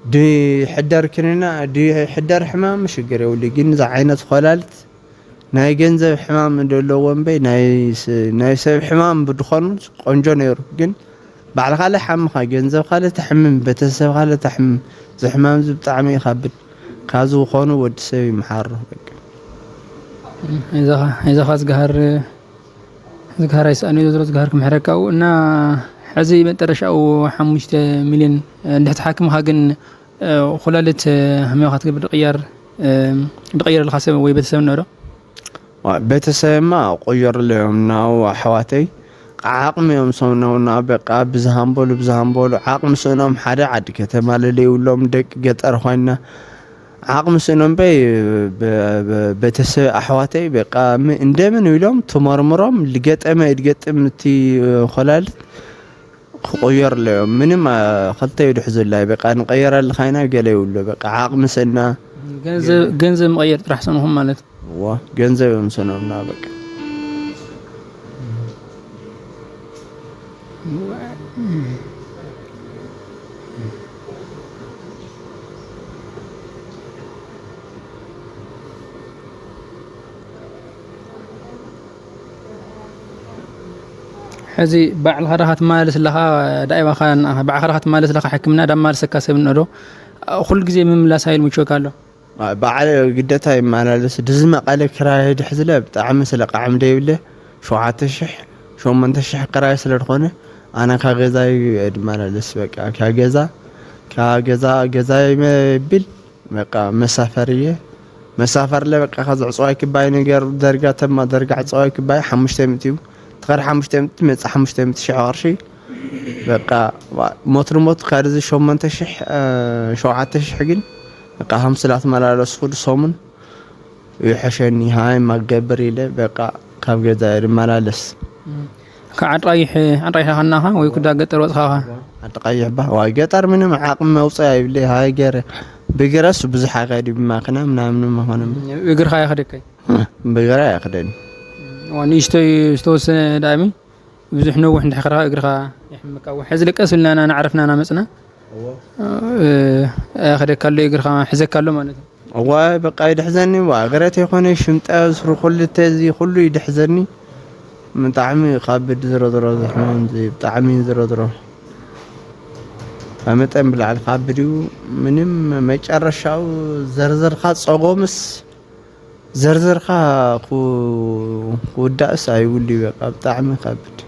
ድሕደር ክኒና ድሕደር ሕማም ሽግር የብሉ። ግን እዚ ዓይነት ኮላልት ናይ ገንዘብ ሕማም እንደለዎ እምበይ ናይ ስ-፣ ናይ ሰብ ሕማም ብድኾኑ ቆንጆ ነይሩ። ግን ባዕልኻ ለሓምኻ ገንዘብካ ለተሕምም ቤተሰብካ ለተሕምም እዚ ሕማም እዚ ብጣዕሚ ይኻብድ። ካብዚ ዝኾኑ ወዲ ሰብ ይምሓሮ በቃ። ኣይዞኻ፣ ኣይዞኻ ዝግሃር፣ ዝግሃር ኣይስኣን እዩ። ዝሮ ዝግሃር ክምሕረካ እዩ። እና ሕዚ መጠረሻኡ ሓሙሽተ ሚልዮን እንድሕር ተሓኪምካ ግን፣ እ፣ ኩላሊት፣ እ፣ ሃሚኻ ትገብር ድቕያር፣ እ፣ ድቐየረልካ ሰብ ወይ ቤተሰብ እኒኦ ዶ? ዋ፣ ቤተሰብማ ቆየሩለይ እዮም ናው ኣሕዋተይ። ዓቕሚ እዮም ሰውነውና በቃ ብዝሃም በሉ፣ ብዝሃም በሉ። ዓቕሚ ስእኖም ሓደ ዓዲ ከተማ ለለይብሎም ደቂ ገጠር ኮይንና። ዓቕሚ ስእኖም በይ ብ-፣ ብ-፣ ቤተሰብ ኣሕዋተይ በቃ ም-፣ እንደምን ኢሎም ትመርምሮም ልገጠመ ይድገጥም እቲ ኮላልት ክቆየር ኣለዮ። ምንም፣ አ፣ ክልተ ይድሕዙ ኣላይ። በቃ ንቀየረልካ ኢና ገለ ይብሉ። በቃ ዓቕሚ ስእና ገንዘብ፣ ገንዘብ መቐየር ጥራሕ ሰንኹም ማለት። እዋ፣ ገንዘብ እዮም ሰኖምና በቃ። ሕዚ ባዕልኻ ዳኻ ትመላለስ ኣለኻ፣ ዳኢባኻ ንኣኻ፣ ባዕልኻ ዳኻ ትመላለስ ኣለኻ ሕክምና፣ ዳመላለሰካ ሰብ እኒኦ ዶ? ኩሉ ግዜ ምምላስ ሃይል ምችወካ ኣሎ? አ፣ ባዕለ ግደታ ይመላለስ። ድዚ መቐለ ክራይ ድሕዝለ ብጣዕሚ ስለ ቃዕሚ ደይብለ፣ ሸውዓተ ሽሕ፣ ሸሞንተ ሽሕ ክራይ ስለ ዝኾነ፣ ኣነ ካብ ገዛይ ድመላለስ፣ በቃ፣ ካብ ገዛ፣ ካብ ገዛ፣ ገዛይ መብል፣ በቃ፣ መሳፈር እየ። መሳፈርለ፣ በቃ፣ ከዚ ዕፅዋይ ክባይ ነገር፣ ደርጋ ተማ፣ ደርጋ ዕፅዋይ ክባይ፣ ሓሙሽተ ሚእቲ እዩ። ትኸድ ሓሙሽተ ሚእቲ፣ መጽእ ሓሙሽተ ሚእቲ ሽሕ ቅርሺ። በቃ፣ ዋ-፣ ሞት ንሞት፣ ካድዚ ሸሞንተ ሽሕ፣ እ፣ ሸውዓተ ሽሕ ግን፣ በቃ፣ ሃምስላ ትመላለስኩ፣ ሰሙን ይሕሸኒ፣ ሃይ፣ ማገብር ኢለ፣ በቃ፣ ካብ ገዛ እየ ድመላለስ። ካብ ዓዲ ቀይሕ፣ ዓዲ ቀይሕ ዳኻ እናኻ ወይ ኩዳ ገጠር ወጽኻኻ? ዓዲ ቀይሕ ባ፣ ዋይ፣ ገጠር ምንም ዓቕሚ መውፅኢ ኣይብለይ፣ ሃይ፣ ገረ፣ ብግረስ ብዙሕ ኣይኸድ፣ ብማክና ምናምን መኾነ። እግርኻ ይኸደካይ? ብግረ ኣይኸደኒ። ዋ፣ ንእሽተይ ዝተወሰነ ዳእሚ፣ ብዙሕ ነውሕ እንድሕር ከድኻ እግርኻ የሕምካ። ሕዚ ልቀስ ኢልና ኢና፣ እናዕረፍና እናመፅና። እዎ። እ፣ ኣየኸደካ ኣሎ እግርኻ፣ ሕዘካ ኣሎ ማለት እዩ። እዋ፣ በቃ ይድሕዘኒ። ዋ፣ እግረ ተይኮነ ሽምጠ፣ ስሩ፣ ኩልተ፣ እዚ ኩሉ ይድሕዘኒ። ብጣዕሚ ካብ ብድ ዝሮ ዝሮ ዝሕማም እዚ ብጣዕሚ ዝሮ ዝሮ። ካብ መጠን ብላዕሊ ካብ ብድ እዩ። ምንም መጨረሻው ዘርዘርካ ጸጎምስ ዘርዘርካ ኩ-፣ ክውዳእስ ኣይብሉ እዩ። በቃ ብጣዕሚ ከብድ።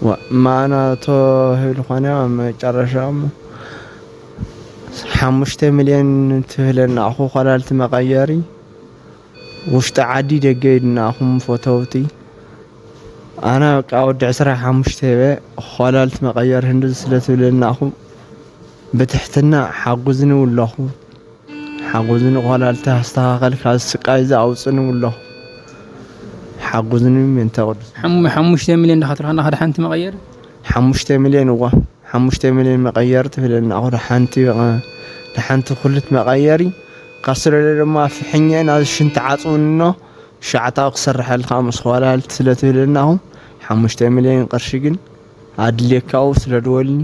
ዋ፣ ማና ተባሂሉ ኾነ ኣብ መጨረሻ እሞ ሓሙሽተ ሚልዮን ትህለና ኣኹ ኮላልቲ መቐየሪ። ውሽጢ ዓዲ ደገ ኢድና ኣኹም ፈተውቲ። ኣነ በቃ ወዲ ዕስራ ሓሙሽተ እየ። ኮላልቲ መቐየሪ ህንዲ ስለ ትብለና ኣኹም ብትሕትና ሓጉዝኒ ውለኹ። ሓጉዝኒ ኾላልቲ ኣስተኻኸል፣ ካብ ስቃይ እዚ ኣውፅኒ ውለኹ። ሓጉዝኒ ምእንተ ቅዱስ። ሓሙ-፣ ሓሙሽተ ሚልዮን ዳኻ ትብለና፣ ሓደ ሓንቲ መቐየሪ? ሓሙሽተ ሚልዮን እዋ። ሓሙሽተ ሚልዮን መቐየሪ ትብለና፣ ኣኹ ደሓንቲ፣ ደሓንቲ ኩልት መቐየሪ። ካስረለ ድማ ፍሕኘ ናዚ ሽንቲ ዓፅውንኖ፣ ሸዓታዊ ክሰርሐልካ ምስ ኾላልቲ ስለ ትብለና፣ ኣኹ ሓሙሽተ ሚልዮን ቅርሺ ግን ኣድልየካው ስለ ድወልኒ።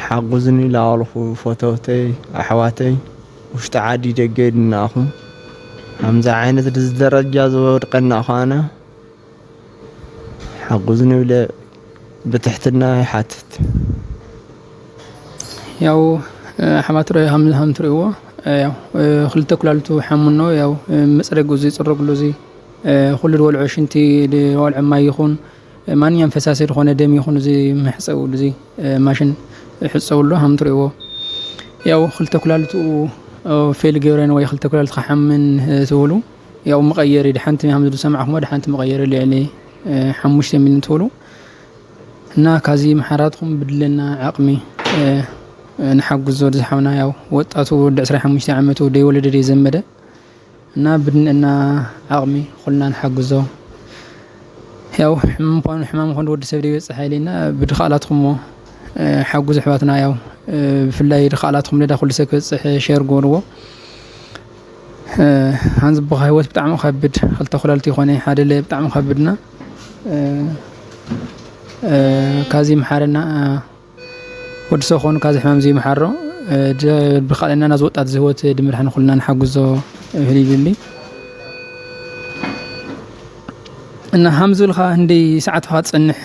ሓጉዝኒ ላበልኹ ፈተውተይ፣ ኣሕዋተይ፣ ውሽጢ ዓዲ ደገ ድናኹም፣ ከምዚ ዓይነት ድዚ ደረጃ ዝወድቀና ኳነ፣ ሓጉዝኒ ብለ ብትሕትና ይሓትት። ያው፣ እ፣ ኣሕዋት ረ-፣ ሃም-፣ ሃም ትርእይዎ፣ እ፣ ያው፣ እ፣ ክልተ ኩላሊቱ ሓሙኖ፣ ያው፣ እ፣ መጽረጊ እዚ፣ ጽረግሉ እዚ፣ እ፣ ኩሉ ድበልዖ ሽንቲ፣ ድበልዖ ማይ ይኹን፣ ማንኛውም ፈሳሲ ዝኾነ ደም ይኹን እዚ መሕፀብሉ እዚ፣ እ፣ ማሽን ሕፀብሉ ሃም ትርእይዎ። ያው ክልተ ኩላሊቱ፣ እ፣ ፌል ገብረን ወይ ክልተ ኩላሊት ክሓምን፣ እ፣ ትብሉ። ያው መቐየሪ ድሓንቲ ሃምዚ ዝሰማዕኹሞ ድሓንቲ መቐየሪ ልዕሊ ሓሙሽተ ሚሊዮን ትብሉ እና ካዚ መሓራትኩም ብድለና ዓቕሚ ንሓግዞ ዝሓውና ያው ወጣቱ ወዲ ዕስራ ሓሙሽተ ዓመቱ ደይወለደ ደይዘመደ እና ብድንእና ዓቕሚ ኩልና ንሓግዞ። ያው ሕማም ኳኑ ሕማም ኾን ወዲ ሰብ ደይበፅሕ ኣይለና ብድኻላትኩም ሓጉዝ ኣሕዋትና ያው ብፍላይ ድኻላትኩም ለዳ ኩሉ ሰብ ክበፅሕ ሸር ጎርዎ። ሃንዝቦኻ ህይወት ብጣዕሚ ከብድ ክልተ ኩላልቲ ይኾነ ሓደ ለ ብጣዕሚ ከብድና ካዚ መሓረና ወዲ ሰብ ኾኑ ካዚ ሕማም ዘይመሓሮ ብኻልና ናዝ ወጣት ዝህወት ድምርሕን ኩልና ንሓግዞ። ህሊልሊ እና ሃም ዝብልካ ህንደይ ሰዓት ኻ ትጸንሕ?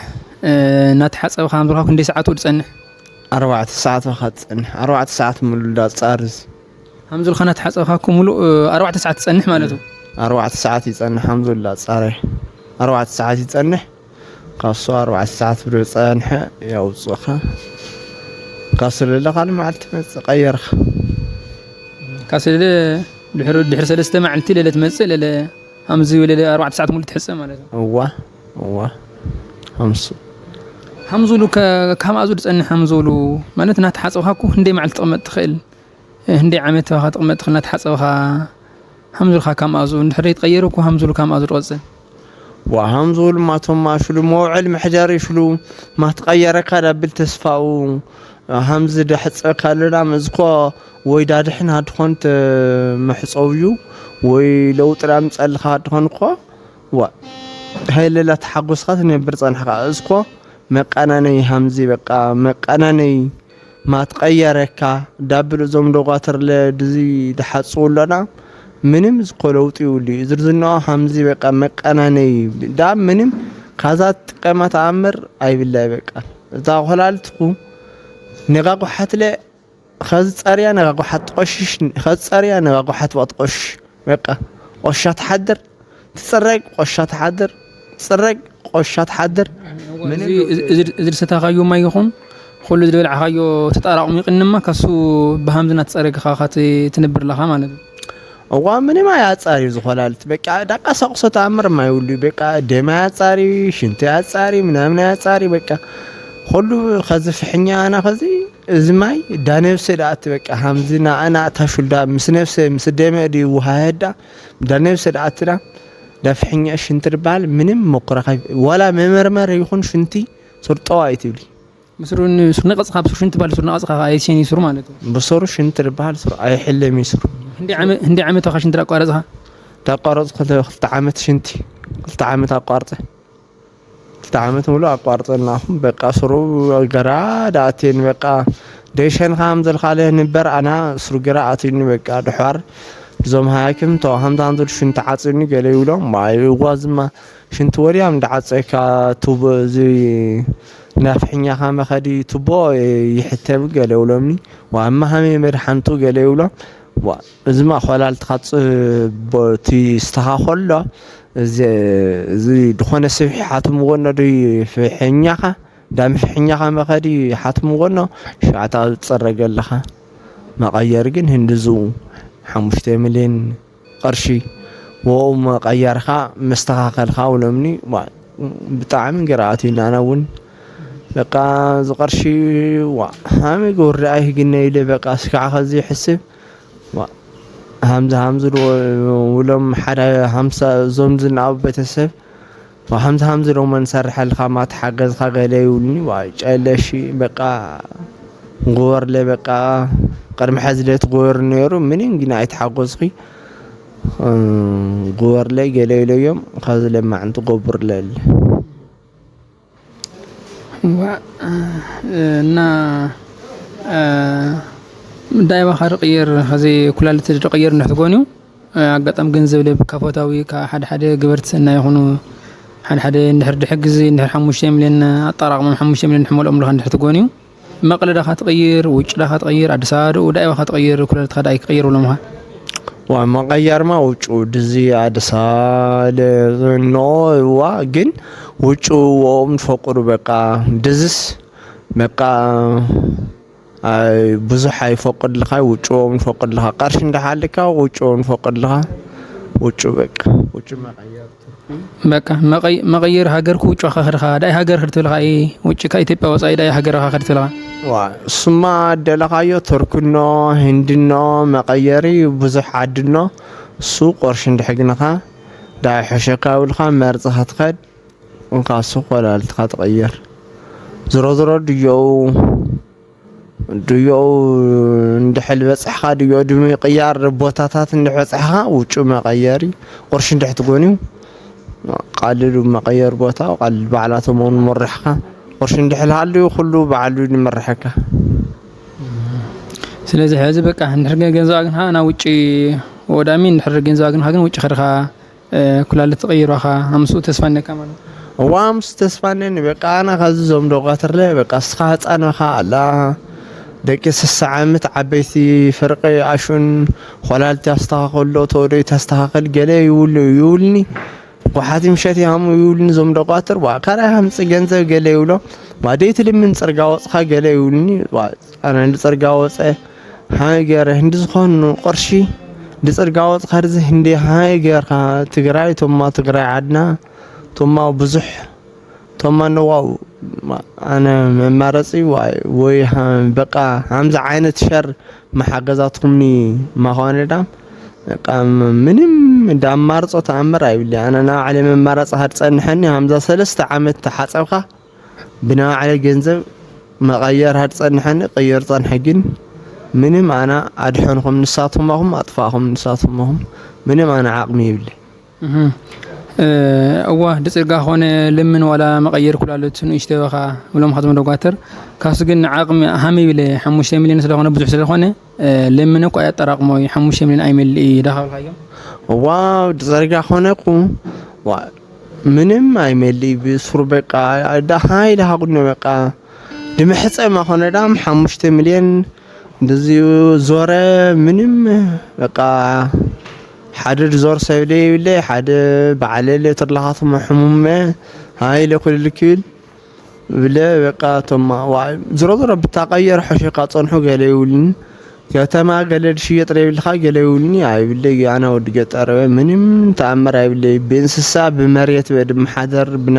እናተሓጸብካ ሃም ዝብልካ ክንደይ ሰዓት ትጸንሕ? ኣርባዕተ ሰዓት ኻ ትጸንሕ ኣርባዕተ ሰዓት ምሉእ ዳጻርዝ። ሃም ዝብልካ እናተሓጸብካ እኮ ሙሉእ ኣርባዕተ ሰዓት ትጸንሕ ማለት እዩ። ኣርባዕተ ሰዓት ይጸንሕ ሃም ዝብላ ጻረ ኣርባዕተ ሰዓት ይጸንሕ። ካሱ ኣርባዕተ ሰዓት ብዝጸንሐ የውጽእኻ። ካሱ ለለ ካልእ መዓልቲ ትመጽእ ቀየርካ። ካሱ ለለ ድሕሪ ድሕሪ ሰለስተ መዓልቲ ለለ ትመጽእ ለለ ሃምዚ ለለ ኣርባዕተ ሰዓት ሙሉ ትሕጸ ማለት እዩ። እዋ እዋ ሃምሱ። ሃምዙሉ ከ- ካብ ኣዙ ዝጸንሕ ሃምዙሉ ማለት እናተሓጸብካ እኮ ህንደይ መዓልቲ ትቕመጥ ትኽእል? ህንደይ ዓመት ተባኻ ትቕመጥ ትኽእል እናተሓጸብኻ? ሃምዙልካ ካብ ኣዙ እንድሕር ዘይትቐየር እኮ ሃምዙሉ ካብ ኣዙ ትቐጽል። ዋ ሃምዙሉ ማቶም ማሽሉ መውዕል መሕደሪ ሽሉ ማትቐየረካ ዳብል ተስፋኡ ሃምዚ ደሕጸካ ኣለና ምእዝኮ ወይ ዳድሕን ሃድኾን መሕጸውዩ ወይ ለውጢ ዳምጸልካ ሃድኾን እኮ ዋ ሃይለላ ተሓጎስካ ትነብር ጸንሕካ እዝኮ መቃናነይ ሃምዚ በቃ መቃናነይ ማትቀየረካ ዳብል እዞም ዶጓትር ለድዚ ድሓጽው ኣለና ምንም ዝኮ ለውጢ ይውሉ እዩ ዝርዝናኦ ሃምዚ በቃ መቃናነይ ዳ ምንም ካዛ ጥቀማ ተኣምር ኣይብላይ በቃ እዛ ኮላልትኩ ነጋጉሓት ለ ከዚ ጸርያ ነጋጉሓት ትቆሽሽ ከዚ ጸርያ ነጋጉሓት ዋ ትቆሽሽ በቃ ቆሻ ትሓድር ትጽረግ ቆሻ ትሓድር ትጽረግ ቆሻ ትሓድር ምንም እዚ ዝሰታኻዮ ማይ ይኹን ኩሉ ዝበልዓኻዮ ተጣራቕሙ ይቕንማ ካሱ ብሃምዚ እናተጸረግኻ ትንብር ኣለኻ ማለት እዩ። እዋ ምንም ኣያጻሪ ዝኾላልት በቃ ዳቃ ሰቕሶ ተኣምር ማይ ውሉ በቃ ደማ ያጻሪ ሽንቲ ያጻሪ ምናምን ያጻሪ በቃ ኩሉ ከዚ ፍሕኛ ኣና ከዚ እዚ ማይ ዳ ነብሰ ደኣ እቲ በቃ ሃምዚ ናኣና እታ ሹልዳ ምስ ነብሰ ምስ ደመ ድዩ ውሃየዳ ዳ ነብሰ ደኣ እትና ዳ ፍሕኛ ሽንቲ ድበሃል ምንም መኩራኻ ዋላ መመርመር ይኹን ሽንቲ ሱር ጠዋ ኣይትብሊ። ብስሩ ን- ሱር ነቐጽኻ ብሱር ሽንቲ ባል ሱር ነቐጽኻ ኣይሴን ይሱር ማለት እዩ። ብሰሩ ሽንቲ ድበሃል ሱር ኣይሕለም ይሱር። ህንዲ ዓመ- ህንዲ ዓመት ኻ ሽንቲ ዳቋረጽኻ? ዳቋረጽ ክልተ ክልተ ዓመት ሽንቲ ክልተ ዓመት ኣቋርጸ ክልተ ዓመት ሙሉ ኣቋርጸ እናኹም በቃ ስሩ ገራ ዳኣቴን በቃ ደይሸንኻ ምዘልካለ ንበር ኣና ስሩ ገራ ኣትኒ በቃ ድሓር እዞም ሃያክም ተዋሃምታ ንዘል ሽንቲ ዓጽኒ ገለ ይብሎም ማይ እዋዝማ ሽንቲ ወዲያም ድዓጸካ ቱቦ እዚ ናፍሕኛኻ መኸዲ ቱቦ ይሕተብ ገለ ይብሎምኒ ዋማ ሃመይ መድሓንቱ ገለ ይብሎም ዋ እዚማ ኾላልትኻ ጽቦቲ ስተኻኸሎ እዚ ድኾነ ስብሒ ሓትምዎ ነዲ ፍሕኛኻ ዳሚ ፍሕኛኻ መኸዲ ሓትምዎ ኖ ሸዓታ ዝጸረገ ኣለኻ መቐየር ግን ህንድዙ ሓሙሽተ ሚልዮን ቅርሺ ወኡ መቐየርካ መስተኻኸልካ ውሎምኒ ብጣዕሚ ግርኣት እዩ ናና እውን በቃ እዚ ቅርሺ ዋ ሃመይ ግብር ደኣ ይህግነ ኢለ በቃ ስካዕ ከዚ ይሕስብ ዋ ሃምዚ ሃምዚ ዶ ውሎም ሓደ ሃምሳ እዞም ዝናኣቡ ቤተሰብ ዋ ሃምዚ ሃምዚ ዶ መንሰርሐልካ ማትሓገዝካ ገለ ይብሉኒ ዋ ጨለሺ በቃ ግበርለ በቃ ቅድሚ ሕዚ ዶ ትግበር ነይሩ ምንም ግን ኣይተሓጎዝኺ ግበርለይ ገለ ኢለዮም ካብዚ ለማዕንቲ ጎብርለል እና ዳይባኻ ድቕይር ኸዚ ኩላልት ድቕይር ንሕትጎን እዩ ኣጋጣሚ ገንዘብ ለብ ካፎታዊ ሓደ ሓደ ግበርቲ ሰናይ ይኹኑ ሓደ ሓደ እንድሕር ድሕግዚ እንድሕር ሓሙሽተ ሚልዮን ኣጣራቕሞም ሓሙሽተ ሚልዮን ሕመልኦም ኣለኻ እንድሕር ትጎን እዩ መቐለ ዳኻ ትቕይር ውጭ ዳኻ ትቕይር ኣዲስ ኣበባ ደኡ ዳይባኻ ትቕይር ኩላልትኻ ዳይ ክቕይር ብሎምኻ ዋ መቐየርማ ውጩ ድዚ ኣዲስ ኣበባ ኖ ዋ ግን ውጩ ወኦም ፈቁዱ በቃ ድዝስ በቃ ብዙሕ ኣይፈቅድልኻ ውጭኦም ፈቅድልኻ ቀርሺ እንዳሓልካ ውጭኦም ፈቅድልኻ ውጩ በቃ ውጩ መቐየር። በቃ መቐይ- መቐየር ሃገርኩ ውጭ ካ ከድኻ ዳይ ሃገር ክድ ትብልካ እየ ውጭ ካብ ኢትዮጵያ ወፃኢ ዳይ ሃገር ካ ከድ ትብልካ? ዋ እሱማ ደለኻዮ ቱርክኖ፣ ህንድኖ፣ መቐየሪ ብዙሕ ዓድኖ። እሱ ቁርሽ እንድሕግንኻ ዳይ ሕሸካ ብልካ መርፅኻ ትኸድ። እንካ እሱ ኮላልትኻ ትቐየር። ዝሮ ዝሮ ድዮኡ ድዮኡ እንድሕል በፅሕኻ ድዮ ድምቅያር ቦታታት እንድሕ በፅሕኻ ውጩ መቐየሪ ቁርሽ እንድሕ ትጎንዩ። ቃልሉ መቐየር ቦታ ቃል ባዕላቶም እውን መርሕካ ቁርሽ እንድሕል ሃልዩ ኩሉ ባዕሉ ይመርሐካ። ስለዚ ሕዚ በቃ እንድሕር ገንዘብ ኣግንካ ናብ ውጭ ወዳሚ እንድሕር ገንዘብ ኣግንካ ግን ውጭ ከድካ ኩላልት ትቕይር ኢኻ ኣምስኡ ተስፋ እኒካ ማለት። እዋ ምስ ተስፋ እነኒ በቃ ኣነ ካብዚ ዞም ዶጋትርለ በቃ እስኻ ህፃን ኢኻ ኣላ ደቂ ስሳ ዓመት ዓበይቲ ፍርቂ ኣሹን ኾላልቲ ኣስተኻኸሎ ተወደይ ተስተኻኸል ገለ ይውሉ ይውልኒ። ጓሓቲ ምሸት ያሙ ይውልኒ ዞም ዶጋትር ዋ ካራይ ሃምፂ ገንዘብ ገለ ይብሎ። ዋ ደይቲ ልምን ፅርጋ ወፅኻ ገለ ይውልኒ። ኣነ ንፅርጋ ወፀ ሃይ ገይረ ህንዲ ዝኾኑ ቅርሺ ንፅርጋ ወፅኻ ርዚ ህንዲ ሃይ ገይርካ ትግራይ ቶማ ትግራይ ዓድና ቶማ ብዙሕ ቶማ ነዋው ኣነ መማረፂ ዋይ ወይ በቃ ሃምዚ ዓይነት ሸር መሓገዛትኩምኒ ማዃነ ዳም በቃ ምንም እንዳማርፆ ተኣምር ኣይብሊ ኣነ ናባዕለ መማረፂ ሃድ ፀንሐኒ ሃምዛ ሰለስተ ዓመት ተሓፀብካ ብናባዕለ ገንዘብ መቐየር ሃድ ጸንሐኒ ቀየር ጸንሐ ግን ምንም ኣና ኣድሐንኹም ንሳትኩም ኣኹም ኣጥፋእኹም ንሳትኩም ኣኹም ምንም ኣና ዓቕሚ ይብለ እዋ ድጽርጋ ኾነ ልምን ዋላ መቐየር ኩላሉት ንእሽተይ በኻ ብሎም ኻቶም ደጓተር ካሱ ግን ዓቕሚ ሃም ይብለ ሓሙሽተ ሚሊዮን ስለኾነ ብዙሕ ስለኾነ ለምን እኮ ኣያጠራቕሞ እዩ ሓሙሽተ ሚሊዮን ኣይመልእ እዩ ዳኻብልካዮ ዋው ድጸርጋ ኾነ ኩ ምንም ኣይመልእ ብሱር በቃ ደሃይ ደሃ ቁኖ በቃ ድምሕፀ ማኾነ ዳም ሓሙሽተ ሚልዮን እንደዚኡ ዞረ ምንም በቃ ሓደ ድዞር ሰብ ደይብለ ሓደ በዓለለ ትርላኻትሞ ሕሙመ ሃይለ ኩልልክ ይብል ብለ በቃ ቶማ ዝሮ ዝሮ ብታቀየር ሐሸካ ፀንሑ ገለ ይውልን ከተማ ገለ ድሽየጥ ደይብልካ ገለ ይውልኒ ኣይብለ ኣና ወዲ ገጠር ምንም ተኣምር ኣይብለ ብእንስሳ ብመሬት ድመሓደር ብና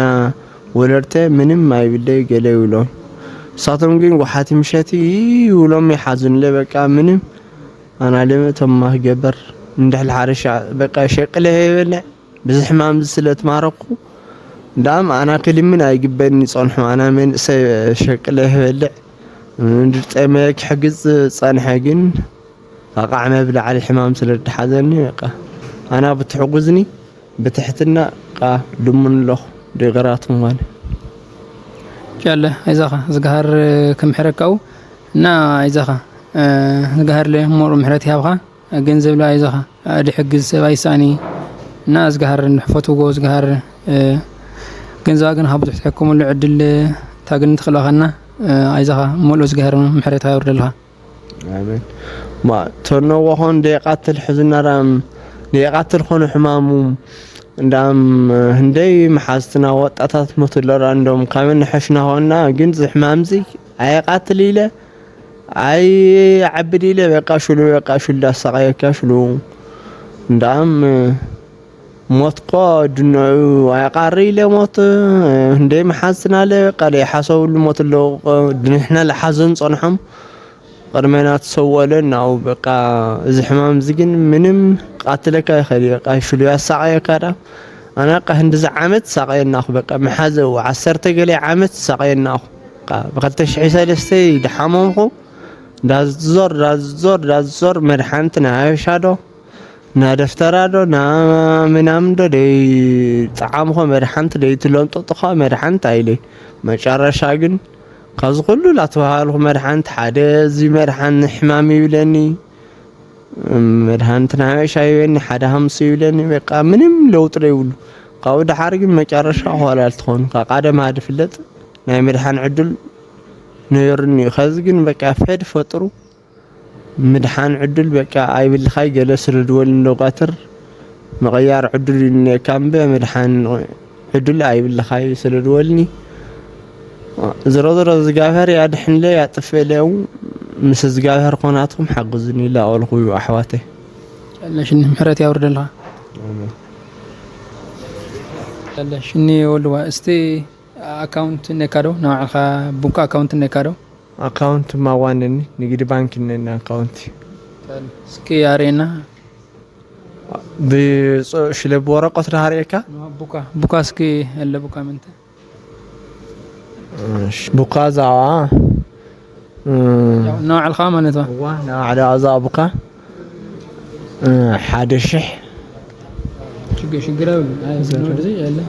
ወለድተ ምንም ኣይብለ ገለ ይብሎም እሳቶም ግን ጓሓቲ ምሸት ይውሎም ይሓዙንለ በቃ ምንም ኣና ልምእቶም ማክገበር እንድሕል ሓረሻ በቃ ሸቅለ ይበልዕ ብዚ ሕማም እዚ ስለ ትማረኩ ዳም ኣና ክልምን ኣይግበን ይጸንሑ ኣና መንእሰይ ሸቅለ ይበልዕ እንድጠመ ክሕግዝ ጸንሐ ግን ኣቃዕመ ብላዕሊ ሕማም ስለ ድሓዘኒ በቃ ኣና ብትሕጉዝኒ ብትሕትና ቃ ልሙን ኣለኹ ደገራትኩም ማለ ያለ ኣይዛኻ ዝግሃር ክምሕረካው እና ኣይዛኻ ዝግሃር ለ ሞሩ ምሕረት ይሃብኻ ገንዘብ ለ ኣይዛኻ ድሕግዝ ሰብ ኣይሳኒ እና ዝግሃር ንሕፈትዎ ዝግሃር ገንዘብ ግን ካብ ብዙሕ ትሕከሙሉ ዕድል ታግኒ ትኽእለኻና ኣይዛኻ መልኦ ዝግሃር ምሕረት ይሃብር ዘለኻ ኣሜን። ማ ተነወኾን ደቃትል ሕዝናራም ደቃትል ኾነ ሕማሙ እንዳም ህንደይ መሓዝትና ወጣታት ሞትለራ እንዶም ካብ ንሐሽና ኾና ግን ዝሕማምዚ ኣየቃትል ኢለ ኣይ ዓብድ ኢለ በቃ ሽሉ በቃ ሽሉ ኣሳቃየካ ሽሉ እንዳም ሞትኮ ድንዑ ኣየቃሪ ኢለ ሞት ህንደይ መሓዝትና ኣለ በቃ ደይሓሰብሉ ሞት ኣለዉ ድንሕና ለሓዞን ጸንሖም ቅድመና ትሰወለ እናው በቃ እዚ ሕማም እዚ ግን ምንም ቃትለካ ይኸል በቃ ሽሉ ያሳቀየካ ዳ ኣነ ቃ ህንድዚ ዓመት ሳቀየናኹ በቃ መሓዘ ዓሰርተ ገለ ዓመት ሳቀየናኹ ብኸልተ ሽሒ ሰለስተ ድሓመምኹ ዳዞር ዳዞር ዳዞር መድሓንቲ ናይ ሃበሻ ዶ ና ደፍተራ ዶ ና ምናምን ዶ ደይ ጠዓምኾ መድሓንቲ ደይ ትለምጠጥኾ መድሓንቲ ኣይለይ መጨረሻ ግን ካብዚ ኩሉ ላተባሃልኩ መድሓንቲ ሓደ እዚ መድሓኒ ሕማም ይብለኒ መድሓንቲ ናይ ሃበሻ ይበኒ ሓደ ሃምሱ ይብለኒ በቃ ምንም ለውጢ ዘይብሉ ካብኡ ደሓር ግን መጨረሻ ኳላል ትኾኑ ካብ ቀደማ ድፍለጥ ናይ ምድሓን ዕድል ነይሩኒ እዩ። ከዚ ግን በቃ ፈድ ፈጥሩ ምድሓን ዕድል በቃ ኣይብልኻይ ገለ ስለ ድወል እንደጓትር ምቕያር ዕድል እዩ እኒኤካ እምበ ምድሓን ዕድል ኣይብልኻይ ስለ ድወልኒ ዝሮ ዝሮ ዝጋብሔር ያድሕንለ ያጥፍእለ ምስ ዝጋብሔር ኮናትኩም ሓግዙኒ ይላበልኩ እዩ ኣሕዋተይ። ለሽኒ ምሕረት ያውርደልኻ። ሽኒ ወልዋ እስቲ ኣካውንት ነካ ዶ? ንባዕልኻ ቡክ ኣካውንት ነካ ዶ? ኣካውንት ማዋነኒ፣ ንግዲ ባንክ ነኒ ኣካውንት። እስኪ ኣርእየና። ብጽ-፣ ሽለ ብወረቀት ዶ ኣርእየካ? ቡካ፣ ቡካ እስኪ፣ ኣለ ቡካ ምንተ? እሺ፣ ቡካ ዛዋ። እም። ያው፣ ንባዕልኻ ማለት ነው። እዋ፣ ንባዕልኻ ዛዋ ቡካ። እ፣ ሓደ ሽሕ። ሽግ-፣ ሽግር የብሉን። ኣይ፣ ዝኖር እዚ የለ።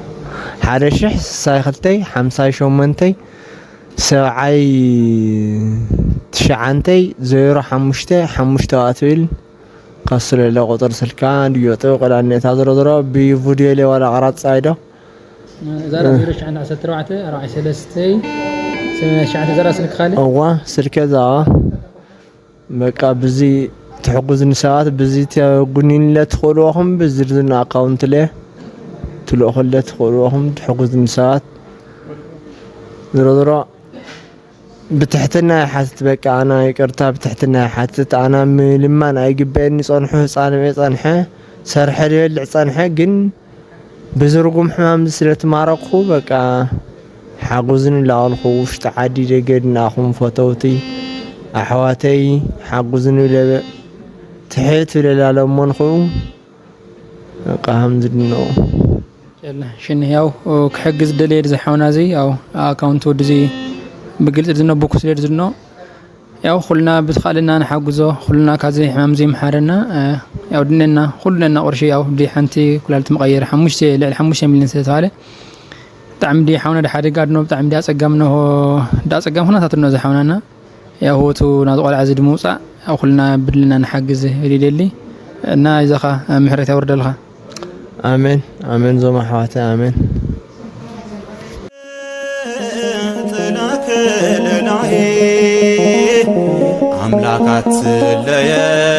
ሓደ ሽሕ፣ ስሳይ ክልተይ፣ ሓምሳይ ሸሞንተይ፣ ሰብዓይ ትሽዓንተይ፣ ዜሮ ሓሙሽተ፣ ሓሙሽተ ኣትብል። ከስለለ ቁጽሪ ስልካ ድዮ ጥብቅ ዳኔታ ዝሮ ዝሮ ብቪድዮ ለይ ዋላ ቀራጽ ጻይዶ። እዛ እ። ዜሮ ትሽዓተ ዓሰርተ ኣርባዕተ ኣርባዕተ ሰለስተ ሰማንያ ትሽዓተ ዘራ ስልክ ካለ? እዋ፣ ስልከ እዛ። በቃ ብዚ ትሕጉዝኒ ሰባት፣ ብዚ ተጉኒለ ትኽእልዎኹም፣ ብዚ ዝና ኣካውንት ለ ትልእኹለ ትኽእልዎኹም፣ ትሕጉዝኒ ሰባት። ዝሮ ዝሮ ብትሕትና ይሓትት፣ በቃ ኣና ይቅርታ፣ ብትሕትና ይሓትት። ኣና ምልማን ኣይግበአኒ፣ ጸንሑ ህጻን እየ ጸንሐ፣ ሰርሐ ዝበልዕ ጸንሐ፣ ግን ብዝርጉም ሕማም ስለ ትማረኩ፣ በቃ ሓጉዝኒ ላበልኩ፣ ውሽጢ ዓዲ ደገ ድናኹም ፈተውቲ ኣሕዋተይ ሓጉዝኒ ብለ ትሕት ብለ ላለመንኩ፣ በቃ ከምዚ ድነው። ጨለ ሽን ያው ክሕግዝ ደልየ ዝሓውና እዚ ያው ኣካውንት ወዲ እዚ ብግልጽ ድዝኖ ብኩስ ድዝኖ ያው ኩልና ብዝኻልና ንሓግዞ፣ ኩልና ካብዚ ሕማም እዚ ይምሓረና። እ፣ ያው ድነና፣ ኩሉ ድነና ቅርሺ ያው ዲ ሓንቲ ኩላሊት መቐየር ሓሙሽተ፣ ልዕሊ ሓሙሽተ ሚልዮን ስለ ተባለ ብጣዕሚ ዲ ሓውና ድሓደጋ ድኖ ብጣዕሚ ዲ ኣጸጋም ነሆ፣ ዳ ኣጸጋም ኩነታት ድኖ ዝሓውናና። ያው ህይወቱ ናዚ ቆልዓ እዚ ድምውጻእ ያው ኩልና ብድልና ንሓግዝ ይደሊ እና ይዘኻ ምሕረት ያውርደልኻ። ኣሜን፣ ኣሜን። ዞም ኣሕዋተይ፣ ኣሜን። ጥላ ከለላዬ ኣምላክ አትለየኝ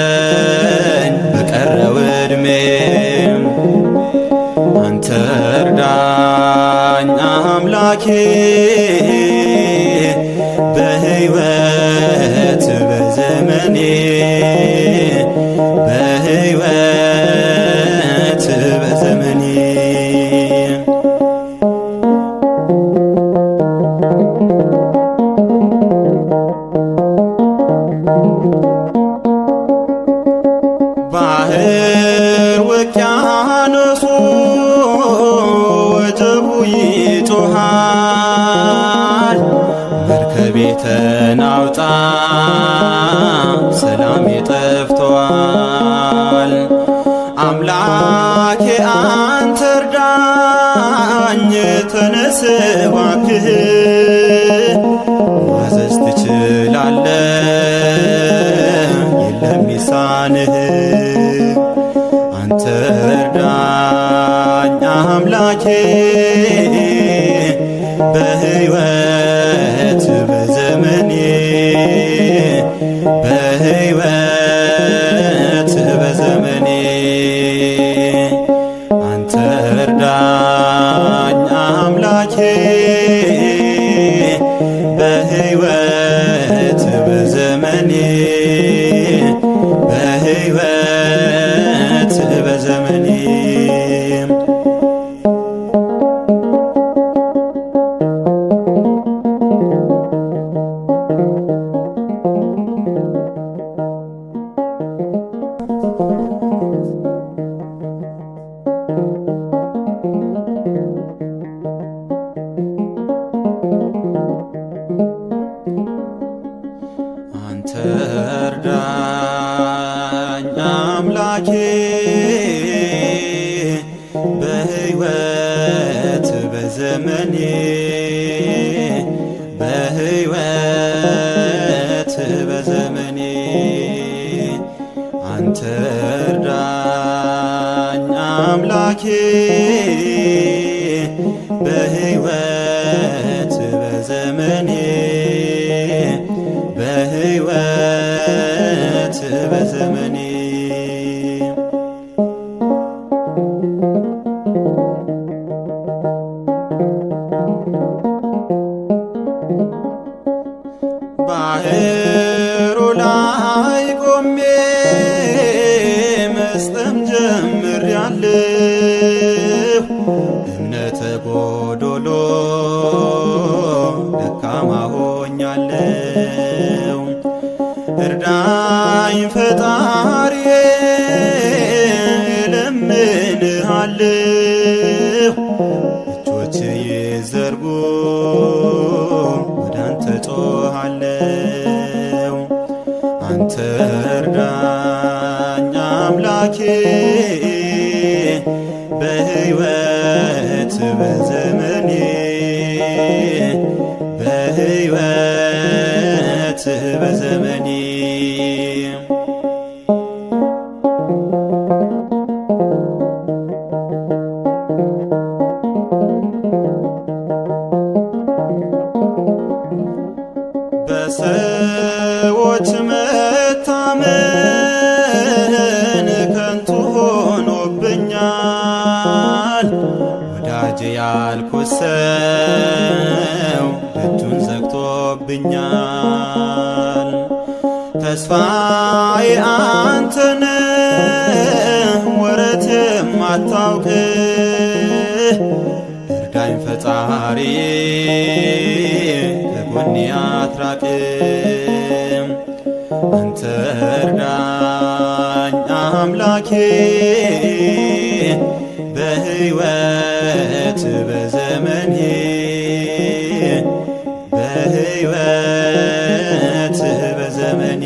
በቀረው ዕድሜ አንተ እርዳኝ አምላኬ በህይወት በዘመኔ በህይወት በዘመኔ ባህር ውቅያኖሱ ወጀቡ ይጮሃል፣ መርከቤ ተናውጣ ሰላሜ ጠፍቷል። አምላኬ አንተ እርዳኝ፣ ተነስ እባክህ፣ ማዘዝ ትችላለህ፣ የለም ሚሳንህ። አንተ እርዳኝ አምላኬ፣ በህይወት በዘመኔ፣ በህይወት በዘመኔ አንተ እርዳኝ አምላኬ፣ በህይወት በዘመኔ፣ በህይወት በዘመኔ። አንተ እርዳኝ አምላኬ፣ በህይወት በዘመኔ፣ በህይወት በዘመኔ አንተ እርዳኝ አምላኬ፣ በህይወት በዘመኔ፣ በህይወት በዘመኔ። ባህሩ ላይ ቆሜ መስጠም ጀምሬያለሁ። እርዳኝ ፈጣሪዬ፣ እለምንሃለሁ፣ እጆቼ ይዘርጉ፣ ወደ አንተ ጮኻለሁ። አንተ እርዳኝ አምላኬ፣ በሕይወት በዘመኔ፣ በሕይወት በዘመኔ። በሰዎች መታመን ከንቱ ሆኖብኛል። ወዳጄ ያልኩት ሰው ደጁን ዘግቶብኛል። ተስፋዬ አንተነህ ወረት የማታውቅ፣ እርዳኝ ፈጣሪ ከጎኔ አትራቅ። አንተ እርዳኝ አምላኬ፣ በሕይወት በዘመኔ፣ በሕይወት በዘመኔ።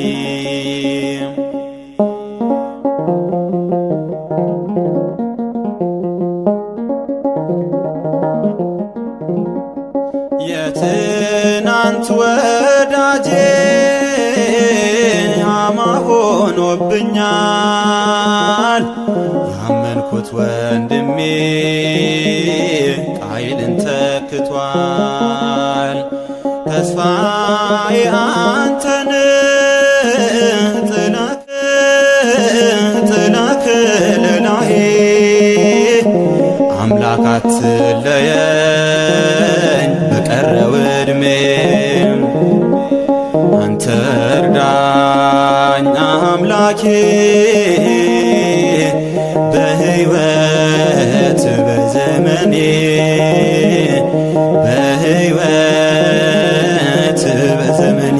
የትናንት ወዳጄ አማ ሆኖብኛል። ያመንኩት ወንድሜ ቃይልን ተክቷል። ተስፋዬ አንተነህ ጥላ ጥላ ከለላዬ፣ አምላክ አትለየኝ በቀረው ዕድሜ። አንተ እርዳኝ አምላኬ፣ በሕይወት በዘመኔ፣ በሕይወት በዘመኔ።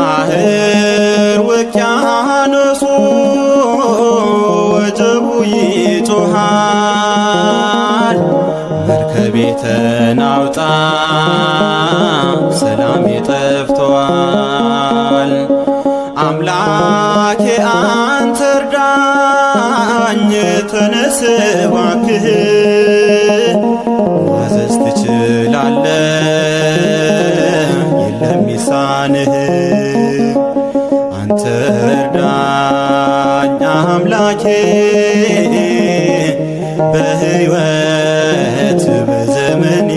ባህር ውቅያኖሱ ወጀቡ ይጮኻል፣ መርከቤ ተናውጣ ሰላሜ ጠፍቷል። አምላኬ አንተ እርዳኝ፣ ተነስ እባክህ፣ ማዘዝ ትችላለህ፣ የለም ሚሳንህ። አንተ እርዳኝ አምላኬ፣ በሕይወት በዘመኔ፣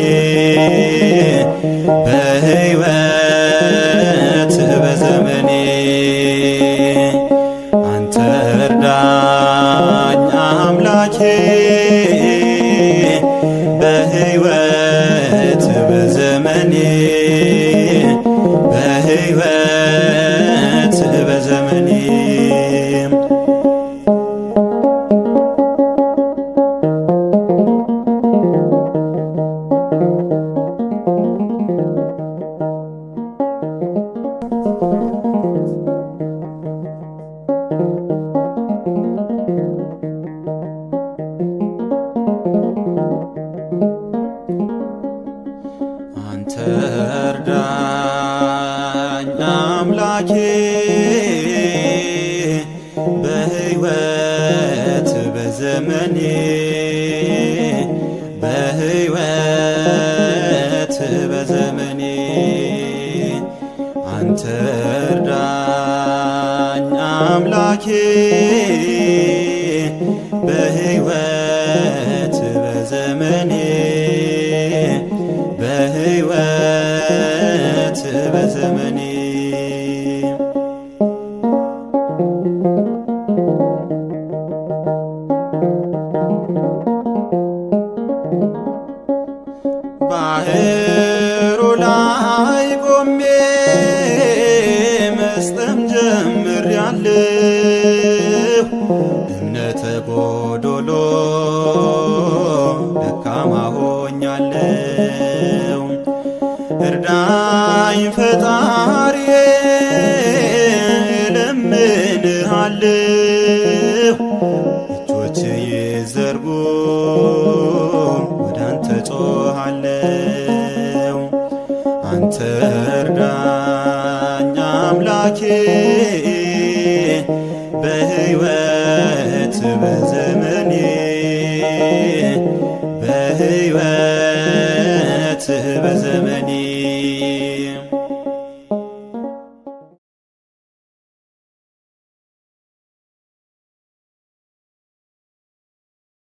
በሕይወት በዘመኔ። አንተ እርዳኝ አምላኬ፣ በሕይወት በዘመኔ፣ በሕይወት በዘመኔ። አንተ እርዳኝ አምላኬ፣ በሕይወት በዘመኔ፣ በሕይወት በዘመኔ አንተ እርዳኝ አምላኬ፣ በሕይወት በዘመኔ፣ በሕይወት በዘመኔ። ባህሩ ላይ ቆሜ መስጠም ጀምሬያለሁ። ተጎዶሎ ደካማ ሆኛለው። እርዳኝ ፈጣሪዬ፣ እለምንሃለሁ። እጆች ይዘርጉ፣ ወደ አንተ ጮኻለሁ። አንተ እርዳኝ አምላኬ፣ በሕይወት በዘመኔ በሕይወት